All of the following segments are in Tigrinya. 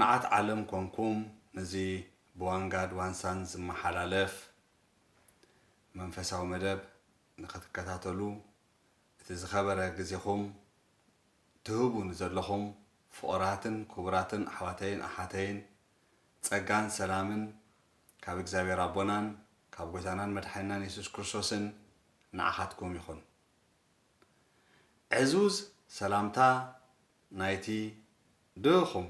ንዓት ዓለም ኮንኩም ነዚ ብዋንጋድ ዋንሳን ዝመሓላለፍ መንፈሳዊ መደብ ንኽትከታተሉ እቲ ዝኸበረ ግዜኹም ትህቡ ንዘለኹም ፍቑራትን ክቡራትን ኣሕዋተይን ኣሓተይን ጸጋን ሰላምን ካብ እግዚኣብሔር ኣቦናን ካብ ጎይታናን መድሓኒናን የሱስ ክርስቶስን ንዓኻትኩም ይኹን። ዕዙዝ ሰላምታ ናይቲ ድኹም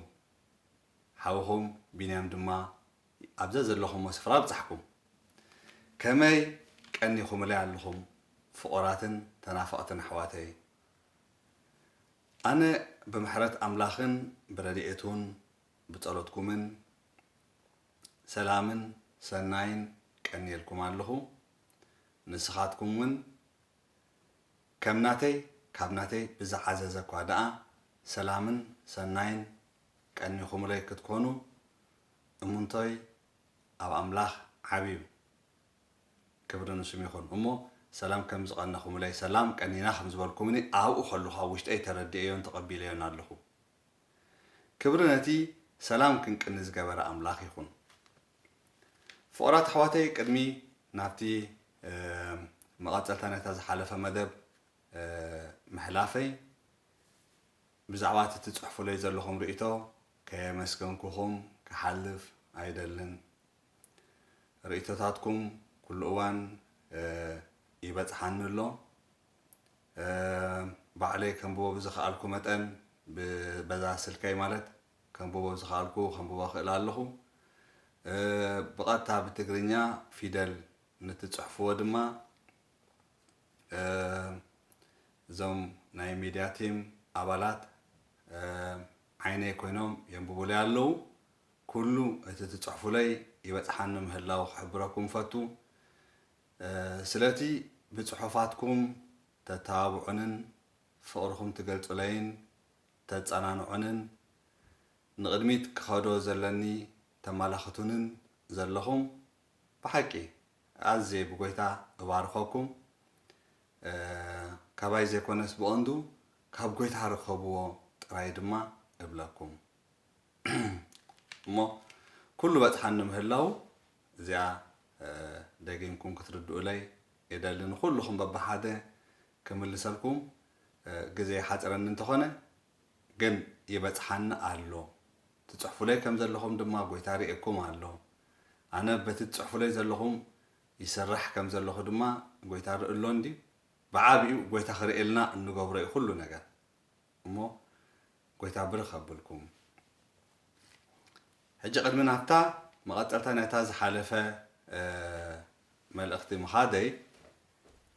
ሓውኹም ቢንያም ድማ ኣብ ዘዘለኹሞ ስፍራ ኣብጻሕኩም። ከመይ ቀኒኹምለይ ኣለኹም ፍቑራትን ተናፈቕትን ኣሕዋተይ? ኣነ ብምሕረት ኣምላኽን ብረድኤቱን ብጸሎትኩምን ሰላምን ሰናይን ቀንየልኩም ኣለኹ። ንስኻትኩም እውን ከም ናተይ ካብ ናተይ ብዝዓዘዘ እኳ ደኣ ሰላምን ሰናይን ቀኒኹምለይ ክትኮኑ እሙንቶይ ኣብ ኣምላኽ ዓብዩ ክብሪ ንስሙ ይኹን። እሞ ሰላም ከም ዝቐነኹምለይ፣ ሰላም ቀኒና ከም ዝበልኩምኒ ኣብኡ ከለኹ ኣብ ውሽጠይ ተረዲኤዮን ተቐቢለዮን ኣለኹ። ክብሪ ነቲ ሰላም ክንቅኒ ዝገበረ ኣምላኽ ይኹን። ፍቑራት ኣሕዋተይ፣ ቅድሚ ናብቲ፣ እ፣ መቐጸልታ ነታ ዝሓለፈ መደብ፣ እ፣ ምሕላፈይ፣ ብዛዕባ እቲ ትጽሕፉለይ ዘለኹም ርእይቶ ከየመስገንኩኹም ክሓልፍ ኣይደልን። ርእይቶታትኩም ኩሉ እዋን፣ እ፣ ይበጽሓኒ ኣሎ። እ፣ ባዕለይ ከንብቦ ብዝኸኣልኩ መጠን ብ-፣ በዛ ስልከይ ማለት ከንብቦ ዝኸኣልኩ ከንብቦ እኽእል ኣለኹ። እ፣ ብቐጥታ ብትግርኛ ፊደል ንትጽሕፍዎ ድማ፣ እ፣ እዞም ናይ ሚድያ ቲም ኣባላት፣ እ፣ ዓይነይ ኮይኖም የንብቡለይ ኣለዉ። ኩሉ እቲ ትጽሕፉለይ ይበጽሓኒ ምህላዉ ክሕብረኩም ፈቱ። እ፣ ስለቲ ብጽሑፋትኩም ተተባብዑንን ፍቕርኹም ትገልጹለይን ተጸናንዑንን ንቕድሚት ክኸዶ ዘለኒ ተመላኽቱንን ዘለኹም ብሓቂ ኣዝየ ብጎይታ እባርኸኩም። እ፣ ካባይ ዘይኮነስ ብቐንዱ ካብ ጎይታ ርከብዎ ጥራይ ድማ እብለኩም። እሞ ኩሉ በጽሓኒ ምህላው እዚኣ፣ እ፣ ደጊምኩም ክትርድኡለይ ይደሊ። ንኹልኹም በብሓደ ክምልሰልኩም፣ እ፣ ግዜ ይሓጽረኒ እንተኾነ፣ ግን ይበጽሓኒ ኣሎ። ትጽሕፉለይ ከም ዘለኹም ድማ ጎይታ ርእየኩም ኣሎ። ኣነ በቲ ትጽሕፉለይ ዘለኹም ይሰርሕ ከም ዘለኹ ድማ ጎይታ ርኢ ኣሎ እንድዩ። ብዓቢኡ ጎይታ ክርእየልና እንገብሮ እዩ ኩሉ ነገር። እሞ ጎይታ ብርኽ ኣብልኩም። ሕጂ ቅድሚ ናብታ መቐጸልታ ናይታ ዝሓለፈ፣ እ፣ መልእኽቲ ምኻደይ፣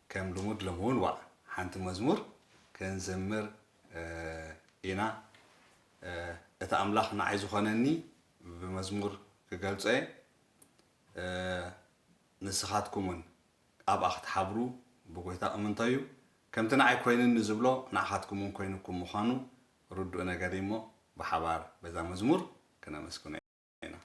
ከም ልሙድ ሎሚ እውን ዋዕ ሓንቲ መዝሙር ክንዝምር፣ እ፣ ኢና። እ፣ እቲ ኣምላኽ ንዓይ ዝኾነኒ ብመዝሙር ክገልጾ እየ። እ፣ ንስኻትኩም እውን ኣብኣ ክትሓብሩ ብጎይታ እምንቶ እዩ። ከምቲ ንዓይ ኮይኑኒ ዝብሎ ንዓኻትኩም እውን ኮይኑኩም ምዃኑ ርዱእ ነገር እዩ እሞ ብሓባር በዛ መዝሙር ክነመስግኖ ኢና።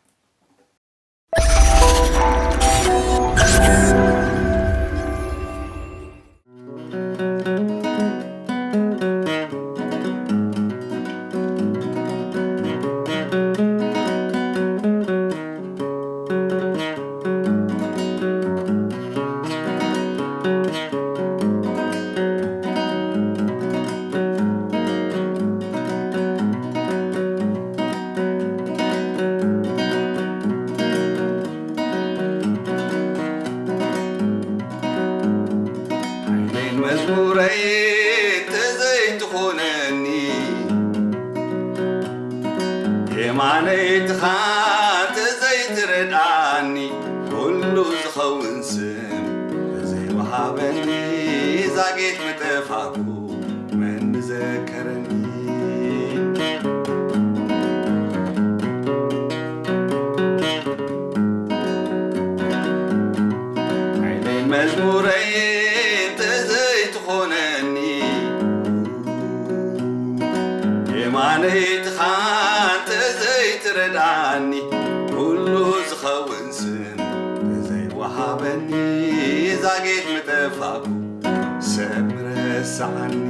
ሓይለይን መዝሙረይ እንተዘይትኾነኒ፣ የማነይትኻ እንተዘይትረድኣኒ፣ ኩሉ ዝኸውን ስም ተዘይወሃበኒ፣ ዛጌት ምጠፋእኩ መን ምዘከረኒ? ሓይለይ መዝሙረይ እንተዘይትኾነኒ፣ የማነይትኻ እንተዘይትረድኣኒ፣ ኩሉ ዝኸውን ስም ተዘይወሃበኒ፣ ዛጌት ምጠፋእኩ ሰብ ምረስዓኒ።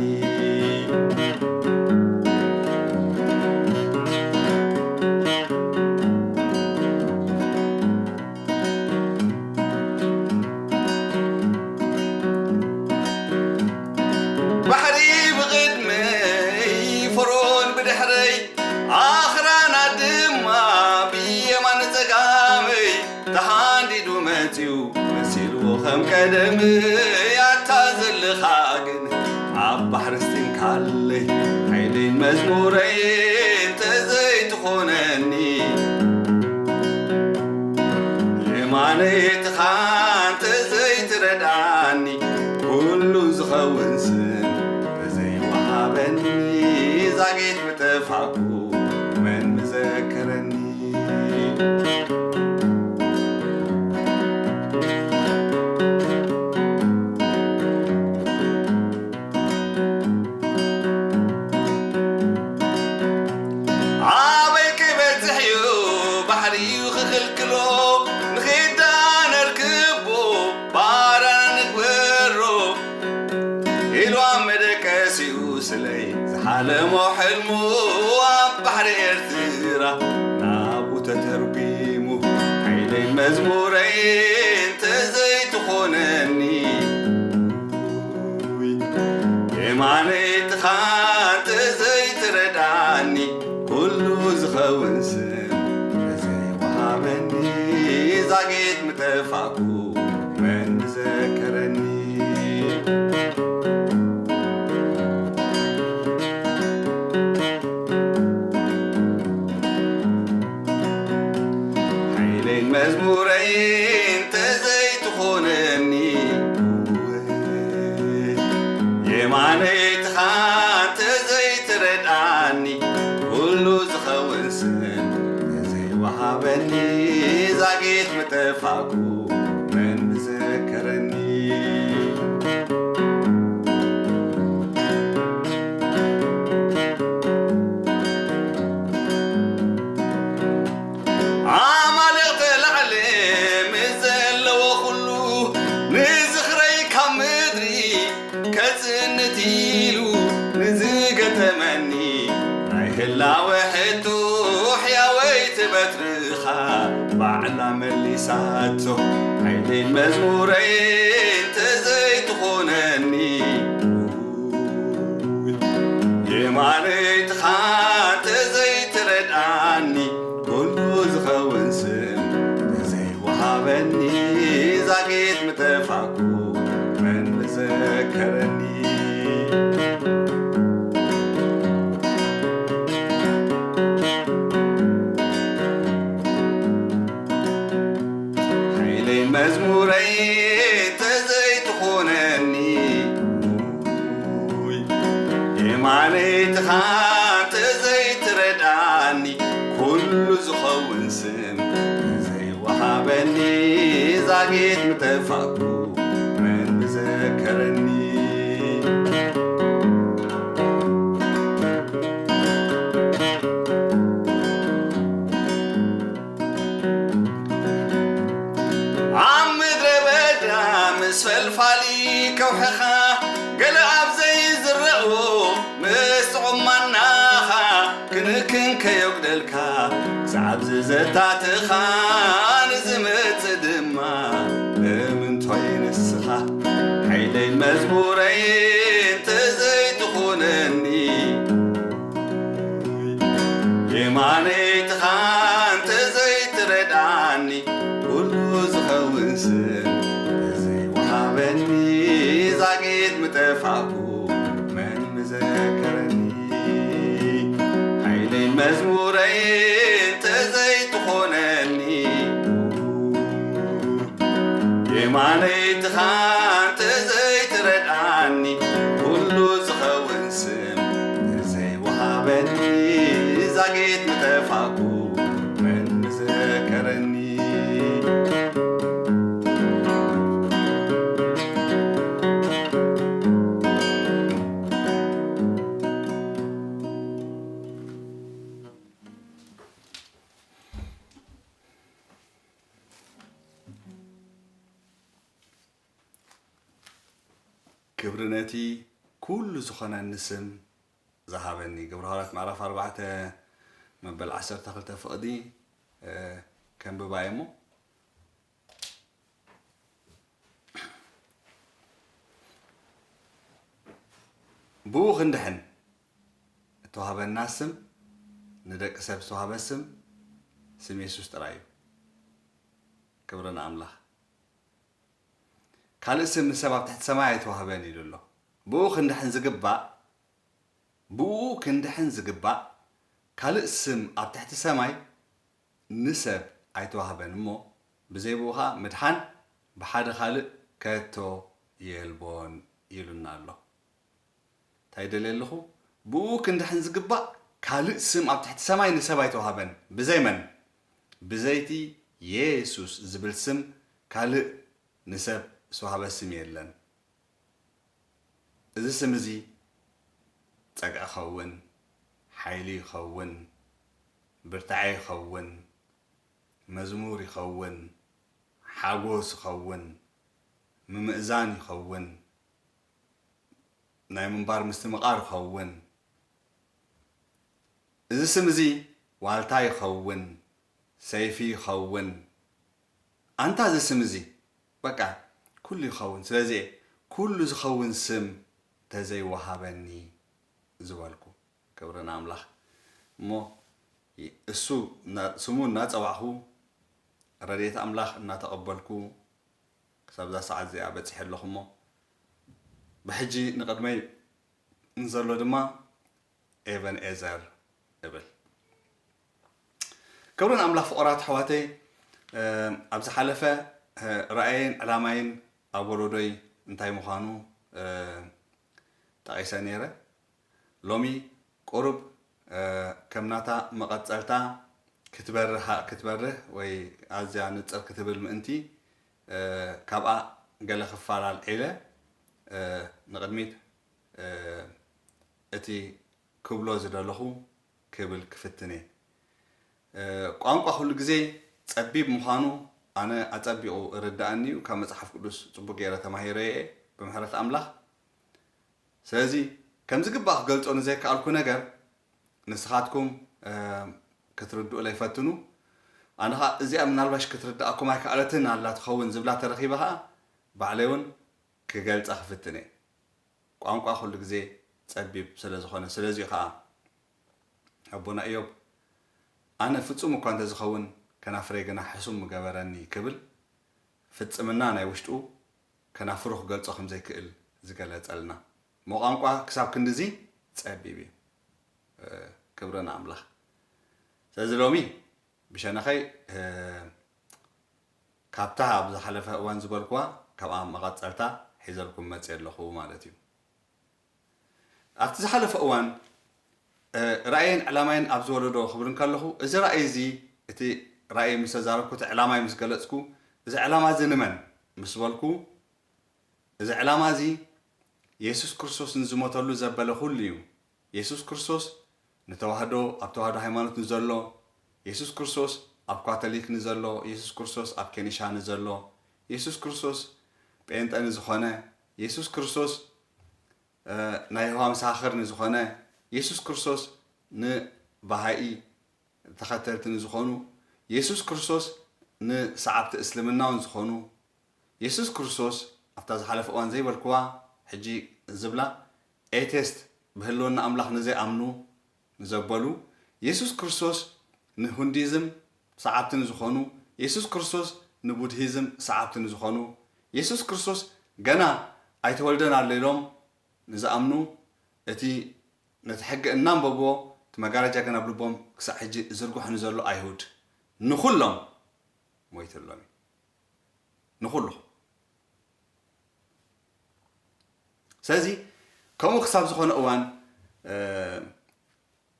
ከም ቀደም ያታ ዘለኻ ግን ኣብ ባሕሪ ስቲንካለይ ሓይለይን መዝሙረይ እንተዘይትኾነኒ የማነይ ትኻ እንተዘይትረድኣኒ ኩሉ ዝኸውን ስም ተዘይወሃበኒ ዛጊት ምጠፋእኩ መን ምዘከረኒ ኣበይ ክበጽሕ እዩ ባሕሪ እዩ ክኽልክሎ ንኺዳ ነርክቦ ባራና ንግበሮ ኢሉ ኣብ መደቀሲኡ ስለይ ዝሓለሞ ሕልሙ ኣብ ባሕሪ ኤርትራ ናብኡ ተተርጒሙ ሓይለይ መዝሙረይ እንተዘይትኾነኒ የማነይ ትኻ እንተዘይትረድኣኒ ኩሉ ዝኸውን ስም ተዘይወሃበኒ ዛጊት ምጠፋእኩ መን ምዘከረኒ ሓይለይን መዝሙረይ እንተዘይትኾነኒ የማነይ ትኻ እንተዘይትረድኣኒ ኩሉ ዝኸውን ስም ዘይወሃበኒ ዛጊት ምጠፋእኩ መን ምዘከረኒ ኣማልቕ ተላዕለ ምስ ዘለዎ ኩሉ ንዝኽረይ ካብ ምድሪ ከጽንት ኢሉ ንዝገጠመኒ ናይ ህላወ ሕቶ ሕያወይ ትበትርኻ ባዕላ መሊሳቶ ሓይለይን መዝሙረይ እንተዘይትኾነኒ የማነይ ትኻ እንተዘይትረድኣኒ ኩሉ ዝኸውን ስም ተዘይወሃበኒ ዛጊት ምጠፋእኩ መን ምዘከረኒ ሓይለይ መዝሙረይ እንተዘይትኾነኒ የማነይ ትኻ እንተዘይትረድኣኒ ኩሉ ዝኸውን ስም ዘይወሃበኒ ዛጊት ምተፋእኩ መን ምዘከረኒ ኣብ ምድረ በዳ ምስ ፈልፋሊ ከውሕኻ ገለ ኣብ ዘይዝረኦ ምስ ጥዑም ማናኻ ክንክን ከየጉደልካ ክሳብ ዝዘታትኻ ንዝመጽእ ድማ እምንቶይ ንስኻ ሓይለይ መዝሙረይ እንተዘይትኾነኒ የማነይ ትኻ እንተዘይትረድኣኒ ኩሉ ዝኸውን ስም ዘይወሃበኒ ዛጊት ምጠፋእኩ መን ምዘከረኒ ሓይለይ መዝሙረይ እንተዘይትኾነኒ የማነይ ትኻ እንተዘይትረድኣኒ ኩሉ ዝኸውን ስም እንተዘይወሃበኒ ዛጊት ምጠፋእኩ መን ምዘከረኒ ክብሪ ነቲ ኩሉ ዝኾነኒ ስም ዝሃበኒ። ግብረ ሃዋርያት ምዕራፍ ኣርባዕተ መበል ዓሰርተ ክልተ ፍቕዲ ከንብባ እየ እሞ ብኡ ክንድሕን እተዋህበና ስም ንደቂ ሰብ ዝተዋህበ ስም ስም የሱስ ጥራይ እዩ። ክብሪ ንኣምላኽ። ካልእ ስም ንሰብ ኣብ ትሕቲ ሰማይ ኣይተዋህበን ኢሉ ኣሎ። ብኡ ክንድሕን ዝግባእ፣ ብኡ ክንድሕን ዝግባእ ካልእ ስም ኣብ ትሕቲ ሰማይ ንሰብ ኣይተዋህበን እሞ፣ ብዘይ ብኡ ኸኣ ምድሓን ብሓደ ካልእ ከቶ የልቦን ኢሉና ኣሎ። እንታይ ደልየ ኣለኹ? ብኡ ክንድሕን ዝግባእ ካልእ ስም ኣብ ትሕቲ ሰማይ ንሰብ ኣይተዋህበን። ብዘይ መን? ብዘይቲ የሱስ ዝብል ስም ካልእ ንሰብ ዝተዋህበ ስም የለን። እዚ ስም እዚ ጸግዒ ይኸውን፣ ሓይሊ ይኸውን፣ ብርታዐ ይኸውን፣ መዝሙር ይኸውን፣ ሓጎስ ይኸውን፣ ምምእዛን ይኸውን፣ ናይ ምንባር ምስትምቓር ይኸውን። እዚ ስም እዚ ዋልታ ይኸውን፣ ሰይፊ ይኸውን። ኣንታ እዚ ስም እዚ በቃ ኩሉ ይኸውን። ስለዚ ኩሉ ዝኸውን ስም ተዘይወሃበኒ ዝበልኩ። ክብሪ ንኣምላኽ። እሞ እሱ እና-፣ ስሙ እናጸዋዕኹ ረድኤት ኣምላኽ እናተቐበልኩ ክሳብ እዛ ሰዓት እዚኣ በጺሐ ኣለኹ። እሞ ብሕጂ ንቕድመይ ንዘሎ ድማ ኤቨን ኤዘር እብል። ክብሪ ንኣምላኽ። ፍቑራት ኣሕዋተይ፣ ኣብ ዝሓለፈ ራእየይን ዕላማይን ኣብ ወለዶይ እንታይ ምዃኑ ጠቒሰ ነይረ። ሎሚ ቁሩብ ከም ናታ መቐጸልታ ክትበርህ፣ ክትበርህ ወይ ኣዝያ ንጽር ክትብል ምእንቲ፣ ካብኣ ገለ ክፋል ኣልዒለ ንቕድሚት እቲ ክብሎ ዝደለኹ ክብል ክፍትን እየ። እ፣ ቋንቋ ኩሉ ግዜ ጸቢብ ምዃኑ ኣነ ኣጸቢቑ እርድኣኒ እዩ። ካብ መጽሓፍ ቅዱስ ጽቡቕ ገይረ ተማሂረ እየ፣ ብምሕረት ኣምላኽ። ስለዚ ከም ዝግባእ ክገልጾ ንዘይከኣልኩ ነገር ንስኻትኩም፣ እ፣ ክትርድኡለይ ፈትኑ። ኣነ ኸኣ እዚኣ ምናልባሽ ክትርድኣኩም ኣይከኣለትን ኣላ ትኸውን ዝብላ ተረኺበ ኸኣ ባዕለይ እውን ክገልጻ ክፍትን እየ። ቋንቋ ኩሉ ግዜ ጸቢብ ስለ ዝኾነ፣ ስለዚ'ዩ ኸኣ ኣቦና ኢዮብ፣ "ኣነ ፍጹም እኳ እንተ ዝኸውን፣ ከናፍረይ ግና ሕሱም ምገበረኒ" ክብል፣ ፍጽምና ናይ ውሽጡ ከናፍሩ ክገልጾ ከም ዘይክእል ዝገለጸልና። እሞ ቋንቋ ክሳብ ክንድዚ ጸቢብ እዩ። እ፣ ክብሪ ንኣምላኽ። ስለዚ ሎሚ ብሸነኸይ፣ እ፣ ካብታ ኣብ ዝሓለፈ እዋን ዝበልኩዋ፣ ካብኣ መቐጸልታ ሒዘልኩም መጽየ ኣለኹ ማለት እዩ። ኣብቲ ዝሓለፈ እዋን፣ እ፣ ራእየይን ዕላማይን ኣብ ዝወለዶ ክብል እንከለኹ፣ እዚ ራእይ እዚ፣ እቲ ራእይ ምስ ተዛረብኩ፣ እቲ ዕላማይ ምስ ገለጽኩ፣ እዚ ዕላማ እዚ ንመን ምስ በልኩ፣ እዚ ዕላማ እዚ የሱስ ክርስቶስ ንዝሞተሉ ዘበለ ኩሉ እዩ። የሱስ ክርስቶስ ንተዋህዶ፣ ኣብ ተዋህዶ ሃይማኖት ንዘሎ፣ የሱስ ክርስቶስ ኣብ ካቶሊክ ንዘሎ፣ የሱስ ክርስቶስ ኣብ ኬኒሻ ንዘሎ፣ የሱስ ክርስቶስ ጴንጠ ንዝኾነ፣ የሱስ ክርስቶስ፣ እ፣ ናይ የሆዋ መሰኻኽር ንዝኾነ፣ የሱስ ክርስቶስ ንባሃኢ ተኸተልቲ ንዝኾኑ፣ የሱስ ክርስቶስ ንሰዓብቲ እስልምና እውን ዝኾኑ፣ የሱስ ክርስቶስ ኣብታ ዝሓለፈ እዋን ዘይበልክዋ፣ ሕጂ ዝብላ፣ ኤቴስት፣ ብህልውና ኣምላኽ ንዘይኣምኑ፣ ንዘበሉ፣ የሱስ ክርስቶስ ንሁንዲዝም ሰዓብቲ ንዝኾኑ፣ የሱስ ክርስቶስ ንቡድሂዝም ሰዓብቲ ንዝኾኑ፣ የሱስ ክርስቶስ ገና ኣይተወልደን ኣሎ ኢሎም ንዝኣምኑ፣ እቲ ነቲ ሕጊ እናንበብዎ፣ እቲ መጋረጃ ግን ኣብ ልቦም ክሳዕ ሕጂ ዝርጉሕ ንዘሎ ኣይሁድ፣ ንኹሎም ሞይትሎም እዩ። ንኹሉ። ስለዚ፣ ከምኡ ክሳብ ዝኾነ እዋን፣ እ፣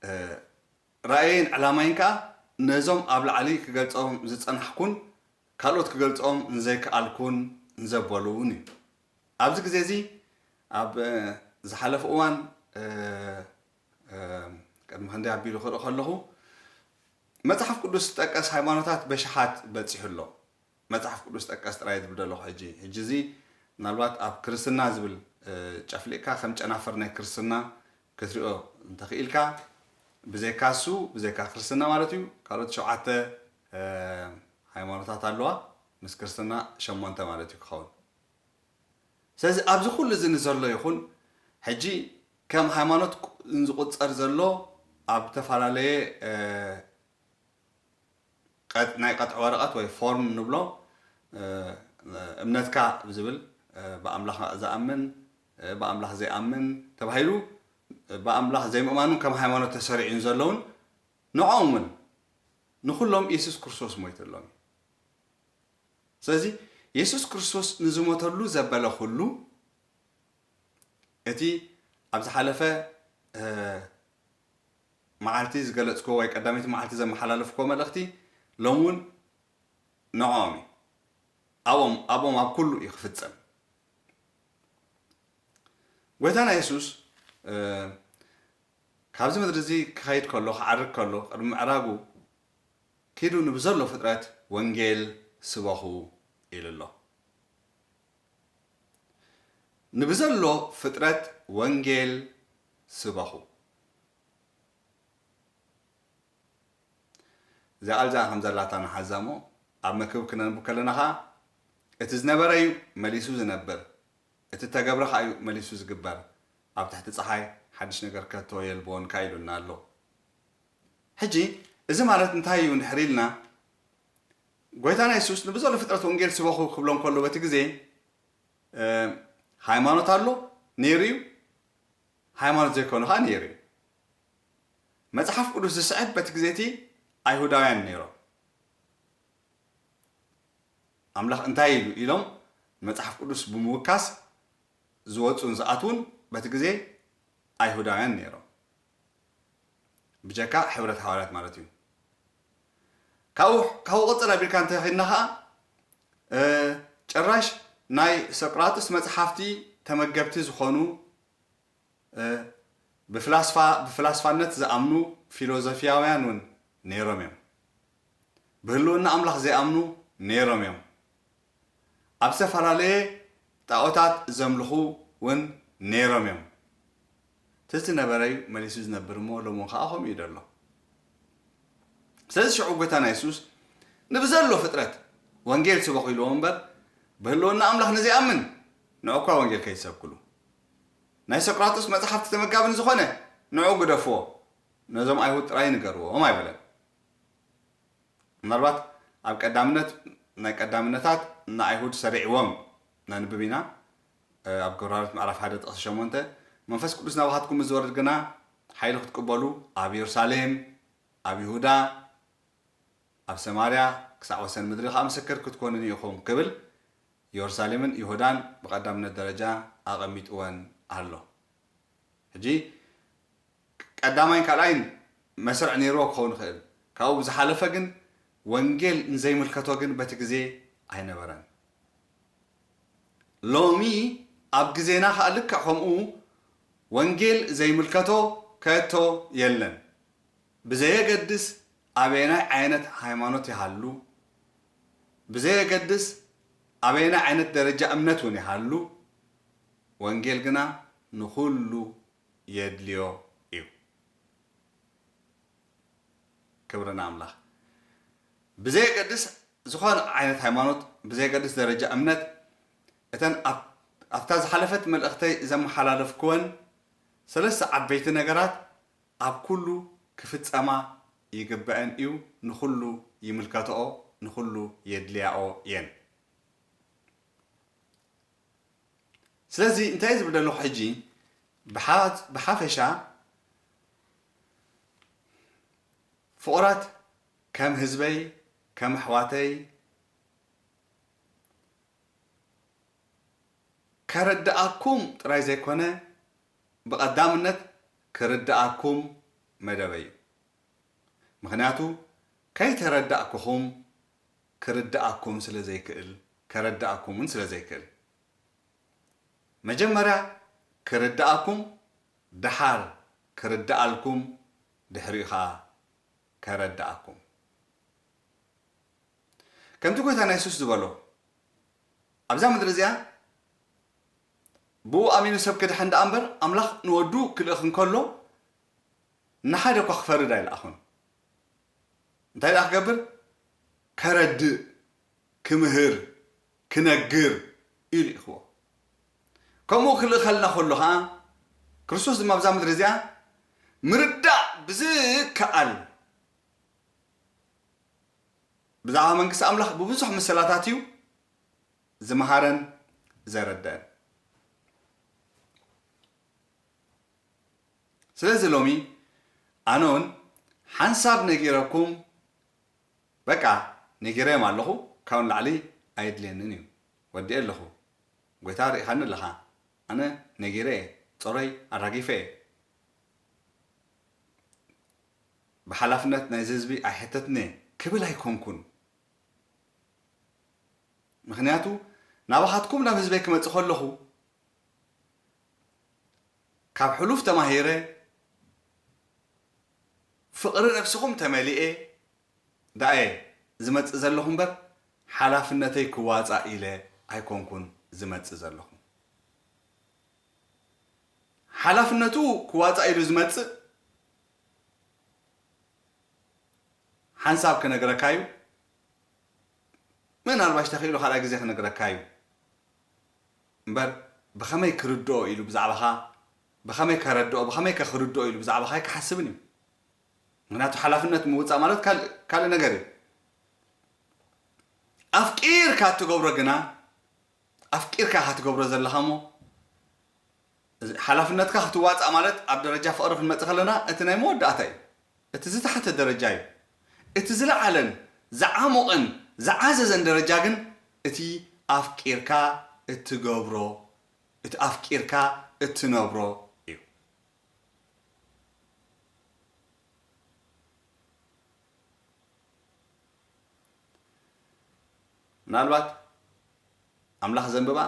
እ፣ ራእየይን ዕላማይን ከኣ ነዞም ኣብ ላዕሊ ክገልጾም ዝጸናሕኩን ካልኦት ክገልጾም ንዘይከኣልኩን ንዘበሉን እዩ። ኣብዚ ግዜ እዚ ኣብ፣ እ፣ ዝሓለፈ እዋን፣ እ፣ እ፣ ቅድሚ ክንደይ ኣቢሉ ክርኢ ከለኹ፣ መጽሓፍ ቅዱስ ዝጠቀስ ሃይማኖታት በሽሓት በጺሑ ኣሎ። መጽሓፍ ቅዱስ ጠቀስ ጥራይ ዝብል ዘለኹ ሕጂ። ሕጂ እዚ ምናልባት ኣብ ክርስትና ዝብል፣ እ፣ ጨፍሊቕካ ከም ጨናፍር ናይ ክርስትና ክትሪኦ እንተኽኢልካ፣ ብዘይካ እሱ፣ ብዘይካ ክርስትና ማለት እዩ፣ ካልኦት ሸውዓተ፣ እ፣ ሃይማኖታት ኣለዋ። ምስ ክርስትና ሸሞንተ ማለት እዩ ክኸውን። ስለዚ ኣብዚ ኩሉ እዚ ንዘሎ ይኹን፣ ሕጂ ከም ሃይማኖት ቁ-፣ ዝቑጸር ዘሎ ኣብ ዝተፈላለየ፣ እ፣ ቀጥ-፣ ናይ ቀጥዒ ወረቐት ወይ ፎርም ንብሎ፣ እ፣ እምነትካ ብዝብል፣ እ፣ ብኣምላኽ ዝኣምን፣ ብኣምላኽ ዘይኣምን ተባሂሉ፣ ብኣምላኽ ዘይምእማኑን ከም ሃይማኖት ተሰሪዑን ዘለውን ንዕኦምን ንኹሎም የሱስ ክርስቶስ ሞይተሎም እዩ። ስለዚ የሱስ ክርስቶስ ንዝሞተሉ ዘበለ ኩሉ እቲ ኣብ ዝሓለፈ መዓልቲ ዝገለጽክዎ ወይ ቀዳመይቲ መዓልቲ ዘመሓላለፍክዎ መልእኽቲ ሎም እውን ንዕኦም እዩ። ኣብኦም ኣብኦም ኣብ ኩሉ እዩ ክፍጸም። ጎይታና የሱስ ካብዚ ምድሪ እዚ ክኸይድ ከሎ ክዓርግ ከሎ ቅድሚ ምዕራጉ ኪዱ ንብዘሎ ፍጥረት ወንጌል ስበኹ ኢሉ ኣሎ። ንብዘሎ ፍጥረት ወንጌል ስበኹ። እዛ ቃል እዚኣ ከም ዘላታ ንሓዛ እሞ ኣብ መክብብ ክነንብብ ከለና ኸዓ እቲ ዝነበረ እዩ መሊሱ ዝነብር፣ እቲ ተገብረ ኸዓ እዩ መሊሱ ዝግበር፣ ኣብ ትሕቲ ፀሓይ ሓድሽ ነገር ከቶ የልቦን ከ ኢሉና ኣሎ። ሕጂ እዚ ማለት እንታይ እዩ እንድሕር ኢልና ጎይታና የሱስ ንብዘሎ ፍጥረት ወንጌል ስበኹ ክብሎም ከሎ በቲ ግዜ ሃይማኖት ኣሎ ነይሩ እዩ፣ ሃይማኖት ዘይኮነ ከዓ ነይሩ እዩ። መፅሓፍ ቅዱስ ዝስዕብ በቲ ግዜ እቲ ኣይሁዳውያን ነይሮም። ኣምላኽ እንታይ ኢሉ ኢሎም መፅሓፍ ቅዱስ ብምውካስ ዝወፁን ዝኣትውን በቲ ግዜ ኣይሁዳውያን ነይሮም፣ ብጀካ ሕብረት ሃዋርያት ማለት እዩ። ካብኡ ካብኡ ቅፅል ኣቢልካ እንተኺድና ከዓ ጭራሽ ናይ ሶቅራጥስ መፅሓፍቲ ተመገብቲ ዝኾኑ ብፍላስፋ ብፍላስፋነት ዝኣምኑ ፊሎዞፊያውያን እውን ነይሮም እዮም። ብህልውና ኣምላኽ ዘይኣምኑ ነይሮም እዮም። ኣብ ዝተፈላለየ ጣዖታት ዘምልኹ እውን ነይሮም እዮም። እቲ ዝነበረ እዩ መሊሱ ዝነብር እሞ ሎም እውን ከዓ ከምኡ እዩ ዘሎ። ስለዚ ሽዑ ጎይታና የሱስ ንብዘሎ ፍጥረት ወንጌል ስበኹ ኢልዎም እምበር ብህልውና ኣምላኽ ንዘይኣምን ንዑ እኳ ወንጌል ከይትሰብክሉ። ናይ ሶቅራጥስ መጽሓፍቲ ተመጋቢ ንዝኾነ ንዑ ግደፍዎ፣ ነዞም ኣይሁድ ጥራይ ንገርዎም ኣይበለን። ምናልባት ኣብ ቀዳምነት ናይ ቀዳምነታት ንኣይሁድ ሰሪዕዎም ነንብብ ኢና። ኣብ ግብረ ሃዋርያት ምዕራፍ ሓደ ጥቕሲ ሸሞንተ መንፈስ ቅዱስ ናባኻትኩም ምስ ዝወርድ ግና ሓይሊ ክትቅበሉ ኣብ የሩሳሌም፣ ኣብ ይሁዳ፣ ኣብ ሰማርያ ክሳዕ ወሰን ምድሪ ከዓ ምስክር ክትኮኑኒ ኢኹም ክብል የሩሳሌምን ይሁዳን ብቐዳምነት ደረጃ ኣቐሚጥወን ኣሎ። ሕጂ ቀዳማይን ካልኣይን መስርዕ ነይርዎ ክኸውን ይኽእል። ካብኡ ብዝሓለፈ ግን ወንጌል ንዘይምልከቶ ግን በቲ ግዜ ኣይነበረን። ሎሚ ኣብ ግዜና ከዓ ልክዕ ከምኡ ወንጌል ዘይምልከቶ ከቶ የለን። ብዘየገድስ ኣበየናይ ዓይነት ሃይማኖት ይሃሉ፣ ብዘየገድስ ኣበየናይ ዓይነት ደረጃ እምነት እውን ይሃሉ፣ ወንጌል ግና ንኹሉ የድልዮ እዩ። ክብሪ ንኣምላኽ። ብዘየገድስ ዝኾነ ዓይነት ሃይማኖት፣ ብዘየገድስ ደረጃ እምነት፣ እተን ኣብ ኣብታ ዝሓለፈት መልእኽተይ ዘመሓላለፍክወን ሰለስተ ዓበይቲ ነገራት ኣብ ኩሉ ክፍጸማ ይግበአን እዩ፣ ንኹሉ ይምልከትኦ፣ ንኹሉ የድልያኦ እየን። ስለዚ እንታይ ዝብል ዘለኹ ሕጂ ብሓ- ብሓፈሻ ፍቑራት ከም ህዝበይ ከም ኣሕዋተይ ከረድኣኩም ጥራይ ዘይኮነ ብቐዳምነት ክርድኣኩም መደበይ እዩ። ምኽንያቱ ከይተረዳእኩኹም ክርድኣኩም ስለ ዘይክእል ከረድኣኩም እውን ስለ ዘይክእል መጀመርያ ክርድኣኩም ደሓር ክርድኣልኩም ድሕሪኡ ኸዓ ከረድኣኩም። ከምቲ ጎይታና የሱስ ዝበሎ ኣብዛ ምድሪ እዚኣ ብኡ ኣሚኑ ሰብ ክድሕን ደኣ እምበር ኣምላኽ ንወዱ ክልእኽ እንከሎ ንሓደ እኳ ክፈርድ ኣይለኣኹን። እንታይ ደኣ ክገብር? ከረድእ፣ ክምህር፣ ክነግር እዩ ልኢኽዎ። ከምኡ ክልእኸልና ከሎ ኸዓ ክርስቶስ ድማ ኣብዛ ምድሪ እዚኣ ምርዳእ ብዝከኣል ብዛዕባ መንግስቲ ኣምላኽ ብብዙሕ ምስላታት እዩ ዝመሃረን ዘረደአን። ስለዚ ሎሚ ኣነ እውን ሓንሳብ ነጊረኩም፣ በቃ ነጊረዮም ኣለኹ፣ ካብኡ ንላዕሊ ኣየድልየንን እዩ፣ ወዲኤ ኣለኹ፣ ጎይታ ርኢኻኒ ኣለኻ፣ ኣነ ነጊረ እየ፣ ጾረይ ኣራጊፈ እየ። ብሓላፍነት ናይዚ ህዝቢ ኣይሕተትን እየ ክብል ኣይኮንኩን። ምኽንያቱ ናባኻትኩም ናብ ህዝበይ ክመጽእ ከለኹ ካብ ሕሉፍ ተማሂረ፣ ፍቕሪ ነብስኹም ተመሊኤ ደኣየ ዝመጽእ ዘለኹ እምበር፣ ሓላፍነተይ ክዋጻእ ኢለ ኣይኮንኩን ዝመጽእ ዘለኹ። ሓላፍነቱ ክዋጻእ ኢሉ ዝመጽእ ሓንሳብ ክነግረካ እዩ። ምናልባሽ ተኽኢሉ ካልኣይ ግዜ ክነግረካ እዩ። እምበር ብኸመይ ክርድኦ ኢሉ ብዛዕባኻ፣ ብኸመይ ከረድኦ፣ ብኸመይ ከኽርድኦ ኢሉ ብዛዕባኻ ኣይክሓስብን እዩ። ምኽንያቱ ሓላፍነት ምውጻእ ማለት ካልእ፣ ካልእ ነገር እዩ። ኣፍቂርካ እትገብሮ ግና፣ ኣፍቂርካ ኢኻ ትገብሮ ዘለኻ እሞ፣ እዚ ሓላፍነትካ ክትዋጻእ ማለት ኣብ ደረጃ ፍቕሪ ክንመጽእ ከለና፣ እቲ ናይ መወዳእታ እዩ። እቲ ዝተሓተ ደረጃ እዩ። እቲ ዝለዓለን ዝዓሞቕን ዝዓዘዘን ደረጃ ግን እቲ ኣፍቂርካ እትገብሮ፣ እቲ ኣፍቂርካ እትነብሮ እዩ። ምናልባት ኣምላኽ ዘንብባ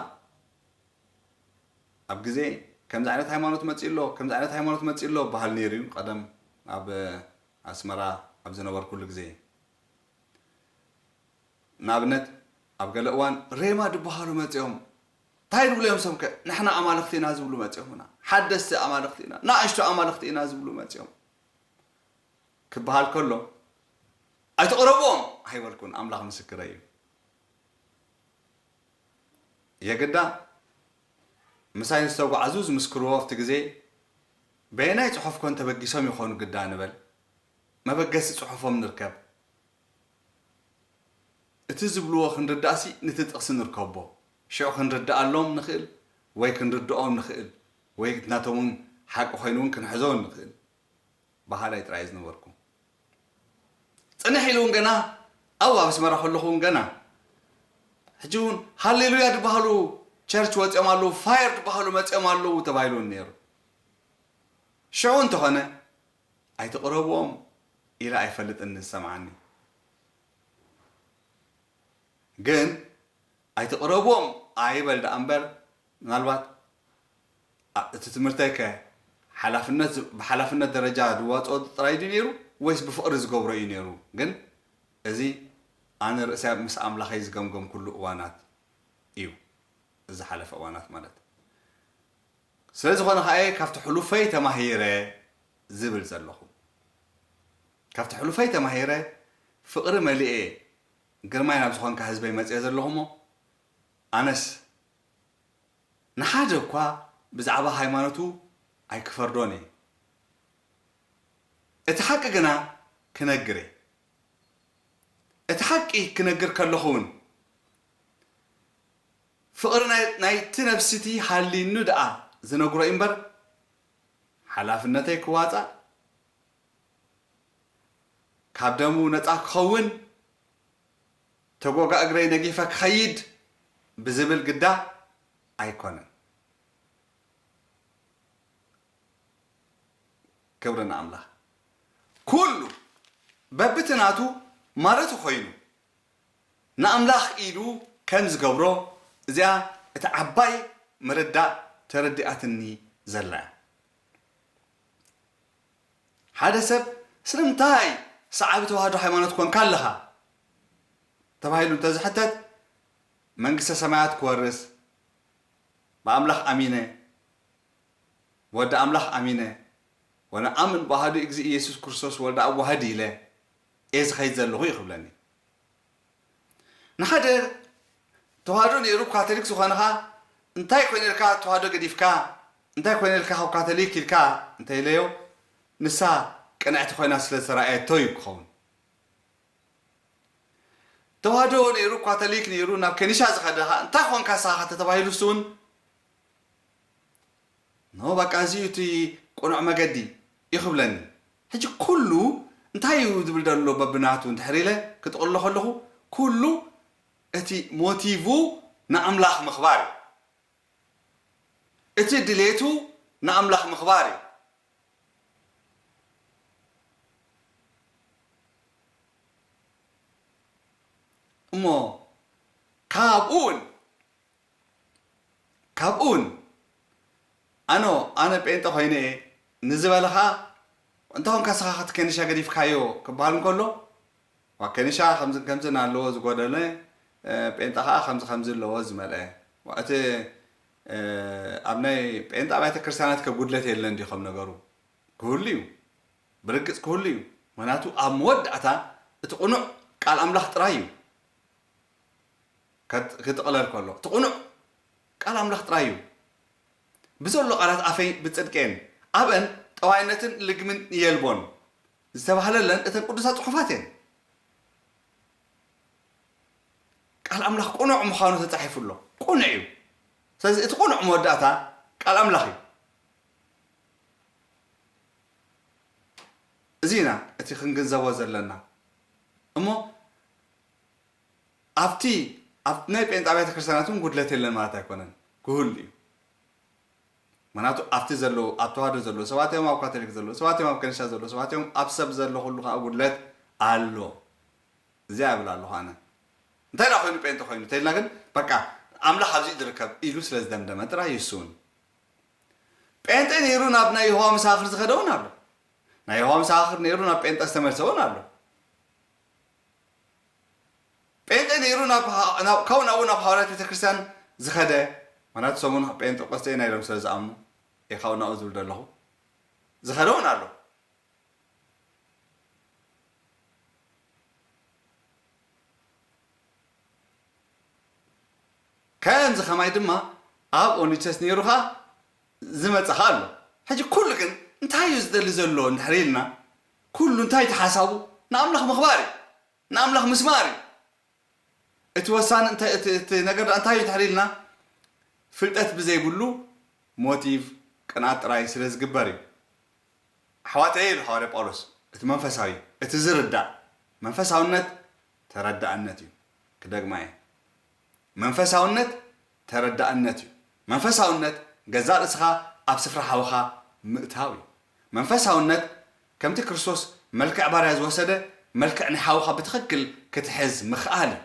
ኣብ ግዜ ከምዚ ዓይነት ሃይማኖት መጺኡ ኣሎ፣ ከምዚ ዓይነት ሃይማኖት መጺኡ ኣሎ በሃል ነይሩ እዩ። ቀደም ኣብ ኣስመራ ኣብ ዝነበርኩሉ ግዜ፣ ንኣብነት ኣብ ገለ እዋን ሬማ ዝበሃሉ መጺኦም፣ እንታይ ዝብሉ እዮም ሰምከ? ንሕና ኣማልኽቲ ኢና ዝብሉ መጺኦምና፣ ሓደስቲ ኣማልኽቲ ኢና፣ ንኣሽቱ ኣማልኽቲ ኢና ዝብሉ መጺኦም ክበሃል ከሎ፣ ኣይትቕረብዎም ኣይበልኩን፣ ኣምላኽ ምስክረይ እዩ። የግዳ ምሳይ ዝተጓዕዙ ዝምስክርዎ ኣብቲ ግዜ፣ በየናይ ጽሑፍ ኮን ተበጊሶም ይኾኑ ግዳ ንበል፣ መበገሲ ጽሑፎም ንርከብ። እቲ ዝብልዎ ክንርዳእሲ ንቲ ጥቕሲ ንርከቦ፣ ሽዑ ክንርድኣሎም ንኽእል ወይ ክንርድኦም ንኽእል ወይ ናቶም እውን ሓቂ ኮይኑ እውን ክንሕዞ ንኽእል በሃላይ ጥራይ ዝነበርኩ። ጽንሕ ኢሉ እውን ገና ኣብኡ ኣብ ኣስመራ ከለኹ እውን ገና ሕጂ እውን ሃሌሉያ ዝበሃሉ ቸርች ወጺኦም ኣለዉ፣ ፋየር ዝበሃሉ መጺኦም ኣለዉ ተባሂሉ እውን ነይሩ። ሽዑ እንተኾነ ኣይትቕረብዎም ኢለ ኣይፈልጥን ዝሰምዓኒ። ግን ኣይትቕረብዎም ኣይበል ደኣ እምበር፣ ምናልባት ኣ-፣ እቲ ትምህርተይ ከ ሓላፍነት ዝ-፣ ብሓላፍነት ደረጃ ዝዋፅኦ ጥራይ ድዩ ነይሩ ወይስ ብፍቕሪ ዝገብሮ እዩ ነይሩ? ግን እዚ ኣነ ርእሰይ ምስ ኣምላኸይ ዝገምገምኩሉ እዋናት እዩ፣ እዚ ዝሓለፈ እዋናት ማለት። ስለ ዝኾነ ከኣ እየ ካብቲ ሕሉፈይ ተማሂረ ዝብል ዘለኹ። ካብቲ ሕሉፈይ ተማሂረ ፍቕሪ መሊኤ ግርማይ ናብ ዝኾንካ ህዝበይ መጽየ ዘለኹ እሞ፣ ኣነስ ንሓደ እኳ ብዛዕባ ሃይማኖቱ ኣይክፈርዶን እየ። እቲ ሓቂ ግና ክነግር እየ። እቲ ሓቂ ክነግር ከለኹ እውን ፍቕሪ ናይ-፣ ናይቲ ነፍሲቲ ሃልዩኒ ደኣ ዝነግሮ እዩ እምበር፣ ሓላፍነተይ ክዋጻእ፣ ካብ ደሙ ነጻ ክኸውን፣ ተጎጋ እግረይ ነጊፈ ክኸይድ ብዝብል ግዳ ኣይኮነን። ክብሪ ንኣምላኽ። ኩሉ በብቲ ናቱ ማለቱ ኮይኑ ንኣምላኽ ኢሉ ከም ዝገብሮ፣ እዚኣ እቲ ዓባይ ምርዳእ ተረዲኣትኒ ዘላ እያ። ሓደ ሰብ ስለምንታይ ሰዓቢ ተዋህዶ ሃይማኖት ኮንካ ኣለኻ ተባሂሉ እንተዝሕተት፣ መንግስተ ሰማያት ክወርስ፣ ብኣምላኽ ኣሚነ፣ ወዲ ኣምላኽ ኣሚነ፣ ወነኣምን በሃዱ እግዚእ ኢየሱስ ክርስቶስ ወልደ ኣብ ዋህድ ኢለ እየ ዝኸይድ ዘለኹ እዩ ክብለኒ። ንሓደ ተዋህዶ ነይሩ ካቶሊክ ዝኾነ ኸኣ፣ እንታይ ኮይነ ኢልካ ተዋህዶ ገዲፍካ፣ እንታይ ኮይነ ኢልካ ካብ ካቶሊክ ኢልካ እንተኢለዮ፣ ንሳ ቅንዕቲ ኮይና ስለ ዝተራእየቶ እዩ ክኸውን። ተዋህዶ ነይሩ፣ ካቶሊክ ነይሩ፣ ናብ ከኒሻ ዝኸደ ኸኣ እንታይ ኾንካ ንስኻ ተተባሂሉስ እውን፣ ኖ፣ በቃ፣ እዚ እዩ እቲ ቅኑዕ መገዲ እዩ ክብለኒ። ሕጂ ኩሉ እንታይ እዩ ዝብል ዘሎ በብናቱ እንድሕር ኢለ ክጥቕሎ ከለኹ፣ ኩሉ እቲ ሞቲቭ ንኣምላኽ ምኽባር እዩ። እቲ ድሌቱ ንኣምላኽ ምኽባር እዩ። እሞ ካብኡ እውን ካብኡ እውን ኣኖ ኣነ ጴንጠ ኮይነ እየ ንዝበለ ኸዓ፣ እንተ ኾንካ ንስኻ ኸቲ ከኒሻ ገዲፍካዮ ክበሃል እንከሎ፣ ዋ፣ ከኒሻ ከምዚ ከምዚ ኣለዎ ዝጎደለ፣ እ፣ ጴንጠ ኸዓ ከምዚ ከምዚ ኣለዎ ዝመልአ። ዋ፣ እቲ፣ እ፣ ኣብ ናይ ጴንጠ ኣብያተ ክርስቲያናት ከ ጉድለት የለን ድዩ ከም ነገሩ? ክህሉ እዩ። ብርግጽ ክህሉ እዩ። ምኽንያቱ ኣብ መወዳእታ እቲ ቅኑዕ ቃል ኣምላኽ ጥራይ እዩ። ከጥ-፣ ክጥቕለል ከሎ፣ እቲ ቅኑዕ ቃል ኣምላኽ ጥራይ እዩ። ብዘሎ ቃላት ኣፈይ ብጽድቂ እየን፣ ኣብአን ጠዋይነትን ልግምን የልቦን ዝተባህለለን እተን ቅዱሳት ጽሑፋት እየን። ቃል ኣምላኽ ቅኑዕ ምዃኑ ተጻሒፉ ኣሎ። ቅኑዕ እዩ። ስለዚ እቲ ቅኑዕ መወዳእታ ቃል ኣምላኽ እዩ። እዚ ኢና እቲ ክንግንዘቦ ዘለና። እሞ ኣብቲ፣ ኣብ ናይ ጴንጤ ኣብያተ ክርስቲያናት እውን ጉድለት የለን ማለት ኣይኮነን፣ ክህሉ እዩ። ምኽንያቱ ኣብቲ ዘለዉ፣ ኣብ ተዋህዶ ዘለዉ ሰባት እዮም፣ ኣብ ካቶሊክ ዘለዉ ሰባት እዮም፣ ኣብ ከኒሻ ዘለዉ ሰባት እዮም፣ ኣብ ሰብ ዘሎ ኩሉ ከዓ ጉድለት ኣሎ። እዚኣ እብል ኣለኹ ኣነ። እንታይ ደኣ ኮይኑ ጴንጤ ኮይኑ እንተኢልና ግን፣ በቃ ኣምላኽ ኣብዚ እዩ ዝርከብ ኢሉ ስለ ዝደምደመ ጥራይ እዩ እሱ እውን። ጴንጤ ነይሩ ናብ ናይ የሆዋ መሰኻኽር ዝኸደ እውን ኣሎ። ናይ የሆዋ መሰኻኽር ነይሩ ናብ ጴንጤ ዝተመልሰ እውን ኣሎ። ጴንጤ ነይሩ ናብ ሃ-፣ ናብ፣ ካብኡ ናብኡ ናብ ሃዋርያት ቤተ ክርስቲያን ዝኸደ፣ ምኽንያቱ ሰሙን ጴንጠቆስጤ ኢና ኢሎም ስለ ዝኣምኑ፣ እየ ካብኡ ናብኡ ዝብል ዘለኹ፣ ዝኸደ እውን ኣሎ። ከምዚ ከማይ ድማ ኣብ ኦኒቸስ ነይሩ ኸዓ ዝመጸ ኸዓ ኣሎ። ሕጂ ኩሉ ግን እንታይ እዩ ዝደሊ ዘሎ እንድሕር ኢልና፣ ኩሉ እንታይ እቲ ሓሳቡ? ንኣምላኽ ምኽባር እዩ፣ ንኣምላኽ ምስማር እዩ። እቲ ወሳኒ እንታይ፣ እቲ፣ እቲ ነገር ደኣ እንታይ እዩ እንድሕር ኢልና፣ ፍልጠት ብዘይብሉ ሞቲቭ ቅንኣት ጥራይ ስለ ዝግበር እዩ። ኣሕዋተይ፣ ኢሉ ሃዋርያ ጳውሎስ፣ እቲ መንፈሳዊ፣ እቲ ዝርዳእ መንፈሳውነት ተረዳእነት እዩ። ክደግማ እየ። መንፈሳውነት ተረዳእነት እዩ። መንፈሳውነት ገዛእ ርእስኻ ኣብ ስፍራ ሓውኻ ምእታው እዩ። መንፈሳውነት ከምቲ ክርስቶስ መልክዕ ባርያ ዝወሰደ፣ መልክዕ ናይ ሓውኻ ብትኽክል ክትሕዝ ምኽኣል እዩ።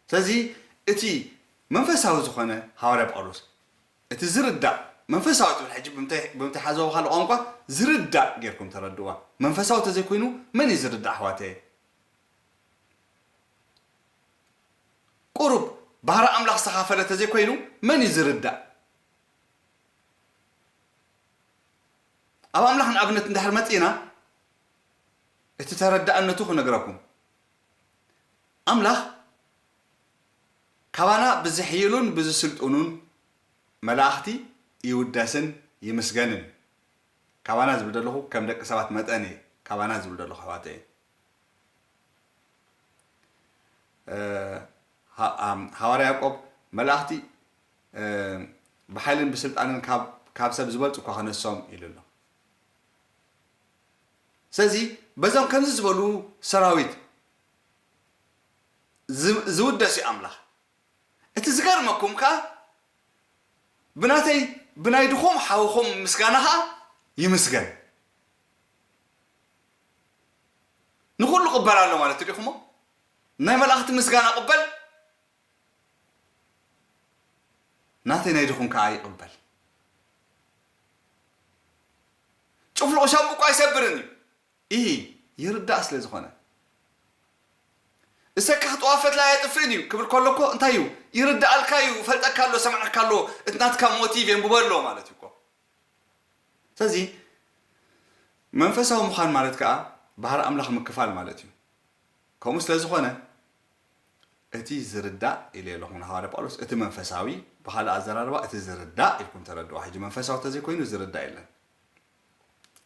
ስለዚ እቲ መንፈሳዊ ዝኾነ ሃዋርያ ጳውሎስ፣ እቲ ዝርዳእ፣ መንፈሳዊ ትብል ሕጂ ብምተ-፣ ብምትሓዘቦ ካልእ ቋንቋ ዝርዳእ ጌርኩም ተረድእዋ። መንፈሳዊ ተዘይኮይኑ መን እዩ ዝርዳእ ኣሕዋተየ? ቁሩብ ባህሪ ኣምላኽ ዝተኻፈለ ተዘይኮይኑ መን እዩ ዝርዳእ? ኣብ ኣምላኽ ንኣብነት እንድሕር መጺእና፣ እቲ ተረዳእነቱ ክነግረኩም። ኣምላኽ ካባና ብዝሕይሉን ብዝስልጥኑን መላእኽቲ ይውደስን ይምስገንን። ካባና ዝብል ዘለኹ ከም ደቂ ሰባት መጠን እየ። ካባና ዝብል ዘለኹ ኣሕዋተይ። እ፣ ሃ-፣ ኣም-፣ ሃዋርያ ያዕቆብ መላእኽቲ፣ እ፣ ብሓይልን ብስልጣንን ካብ፣ ካብ ሰብ ዝበልጹ እኳ ክነሶም ኢሉ ኣሎ። ስለዚ በዞም ከምዚ ዝበሉ ሰራዊት ዝ-፣ ዝውደስ እዩ ኣምላኽ። እቲ ዝገርመኩም ከኣ ብናተይ፣ ብናይ ድኹም ሓውኹም ምስጋና ኸኣ ይምስገን። ንኹሉ ቅበል ኣሎ ማለት ዲኹሞ? ናይ መላእኽቲ ምስጋና ቅበል፣ ናተይ ናይ ድኹም ከኣ ይቕበል። ጭፍልቕ ሻምብቆ ኣይሰብርን እዩ። ኢሂ፣ ይርዳእ ስለ ዝኾነ። እሰካኽ ጠዋፍ ፈትላይ ኣይጥፍእን እዩ ክብል ከሎ እኮ እንታይ እዩ? ይርዳኣልካ እዩ፣ ፈልጠካ ኣሎ፣ ሰምዐካ ኣሎ፣ እቲ ናትካ ሞቲቭ የንብቦ ኣሎ ማለት እዩ እኮ። ስለዚ መንፈሳዊ ምዃን ማለት ከኣ ባህሪ ኣምላኽ ምክፋል ማለት እዩ። ከምኡ ስለ ዝኾነ እቲ ዝርዳእ ኢለ ኣለኹ ንሃዋርያ ጳውሎስ፣ እቲ መንፈሳዊ፣ ብኻልእ ኣዘራርባ እቲ ዝርዳእ ኢልኩም ተረድዋ። ሕጂ መንፈሳዊ ተዘይኮይኑ ዝርዳእ የለን።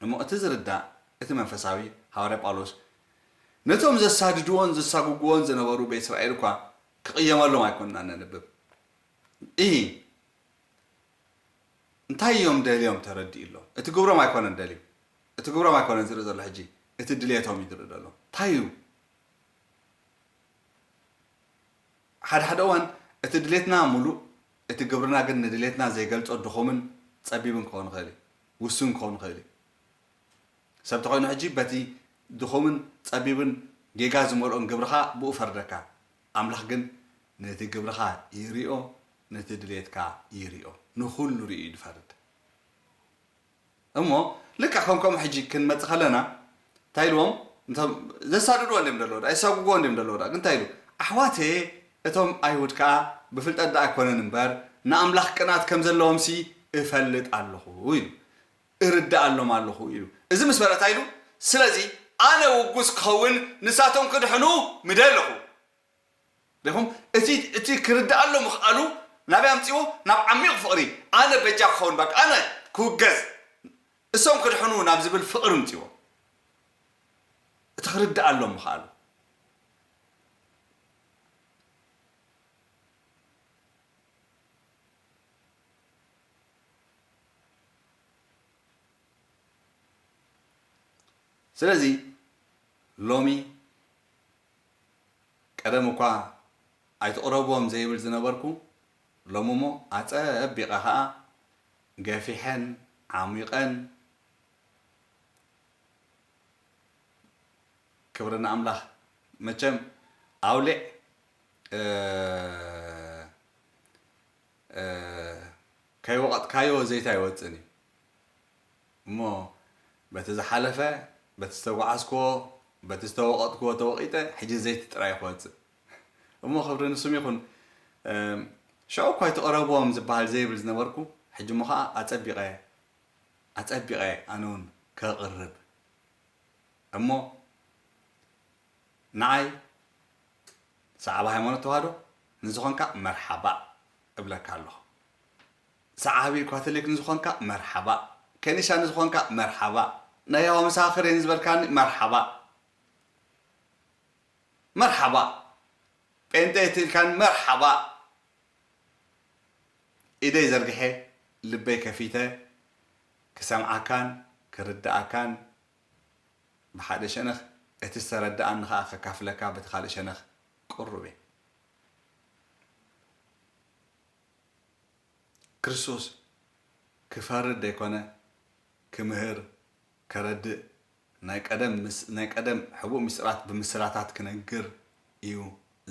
እሞ እቲ ዝርዳእ፣ እቲ መንፈሳዊ፣ ሃዋርያ ጳውሎስ ነቶም ዘሳድድዎን ዘሳጉግዎን ዝነበሩ ቤት እስራኤል እኳ ክቕየመሎም ኣይኮንና ነንብብ። ኢ እንታይ እዮም ደልዮም ተረዲእሎም። እቲ ግብሮም ኣይኮነን ደልዩ። እቲ ግብሮም ኣይኮነን ዝርኢ ዘሎ ሕጂ። እቲ ድሌቶም እዩ ዝርኢ ዘሎ። እንታይ እዩ? ሓደ ሓደ እዋን እቲ ድሌትና ሙሉእ፣ እቲ ግብርና ግን ንድሌትና ዘይገልጾ ድኹምን ጸቢብን ክኸውን ይኽእል እዩ። ውሱን ክኸውን ይኽእል እዩ። ሰብ ተኾይኑ ሕጂ በቲ ድኹምን ጸቢብን ጌጋ ዝመልኦን ግብርኻ ብኡ ፈርደካ። ኣምላኽ ግን ነቲ ግብርኻ ይሪኦ፣ ነቲ ድሌትካ ይሪኦ። ንኹሉ ሪኡ እዩ ዝፈርድ። እሞ ልክዕ ከም ከምኡ ሕጂ ክንመጽእ ከለና እንታይ ኢልዎም? እንቶም ዘሳድድዎ እንዲም ደለዎ ዳ፣ ይሳጉግዎ እንዲም ደለዎ ዳ። ግን እንታይ ኢሉ? ኣሕዋተየ እቶም ኣይሁድ ከኣ ብፍልጠት ደኣ ኣይኮነን እምበር ንኣምላኽ ቅንኣት ከም ዘለዎም ሲ እፈልጥ ኣለኹ ኢሉ። እርድኣሎም ኣለኹ ኢሉ። እዚ ምስ በለ እንታይ ኢሉ? ስለዚ ኣነ ውጉዝ ክኸውን ንሳቶም ክድሕኑ ምደለኹ። ዲኹም? እቲ፣ እቲ ክርድኣሎም ምኽኣሉ ናበይ ኣምጺዎ? ናብ ዓሚቕ ፍቕሪ። ኣነ በጃ ክኸውን፣ በቃ ኣነ ክውገዝ፣ እሶም ክድሕኑ ናብ ዝብል ፍቕሪ ኣምጺዎ። እቲ ክርድኣሎም ምኽኣሉ። ስለዚ ሎሚ ቀደም እኳ ኣይትቕረብዎም ዘይብል ዝነበርኩ፣ ሎሚ እሞ ኣጸቢቐ ኸኣ ገፊሐን ዓሚቐን። ክብሪ ንኣምላኽ። መቸም ኣውሊዕ፣ እ፣ እ፣ ከይወቐጥካዮ ዘይታ ኣይወጽእን እዩ። እሞ በቲ ዝሓለፈ፣ በቲ ዝተጓዓዝክዎ፣ በቲ ዝተወቐጥክዎ ተወቒጠ፣ ሕጂ ዘይቲ ጥራይ ክወጽእ። እሞ ክብሪ ንስም ይኹን። እም፣ ሽዑ እኳ ኣይትቕረብዎም ዝበሃል ዘይብል ዝነበርኩ፣ ሕጂ እሞ ኸዓ ኣጸቢቐ፣ ኣጸቢቐ ኣነ እውን ከቕርብ። እሞ ንዓይ ሰዓቢ ሃይማኖት ተዋህዶ ንዝኾንካ መርሓባ እብለካ ኣለኹ። ሰዓቢ ካቶሊክ ንዝኾንካ መርሓባ፣ ከኒሻ ንዝኾንካ መርሓባ፣ ናይ የሆዋ መሰኻኽር እየ ንዝበልካኒ መርሓባ፣ መርሓባ፣ ጴንጤ ትልካኒ መርሓባ። ኢደይ ዘርጊሐ ልበይ ከፊተ ክሰምዓካን ክርድኣካን ብሓደ ሸነኽ እቲ ዝተረድኣኒ ኸኣ ከካፍለካ በቲ ካልእ ሸነኽ ቅሩብ እየ። ክርስቶስ ክፈርድ ዘይኮነ ክምህር፣ ከረድእ፣ ናይ ቀደም ምስ-፣ ናይ ቀደም ሕቡእ ምስጢራት ብምስላታት ክነግር እዩ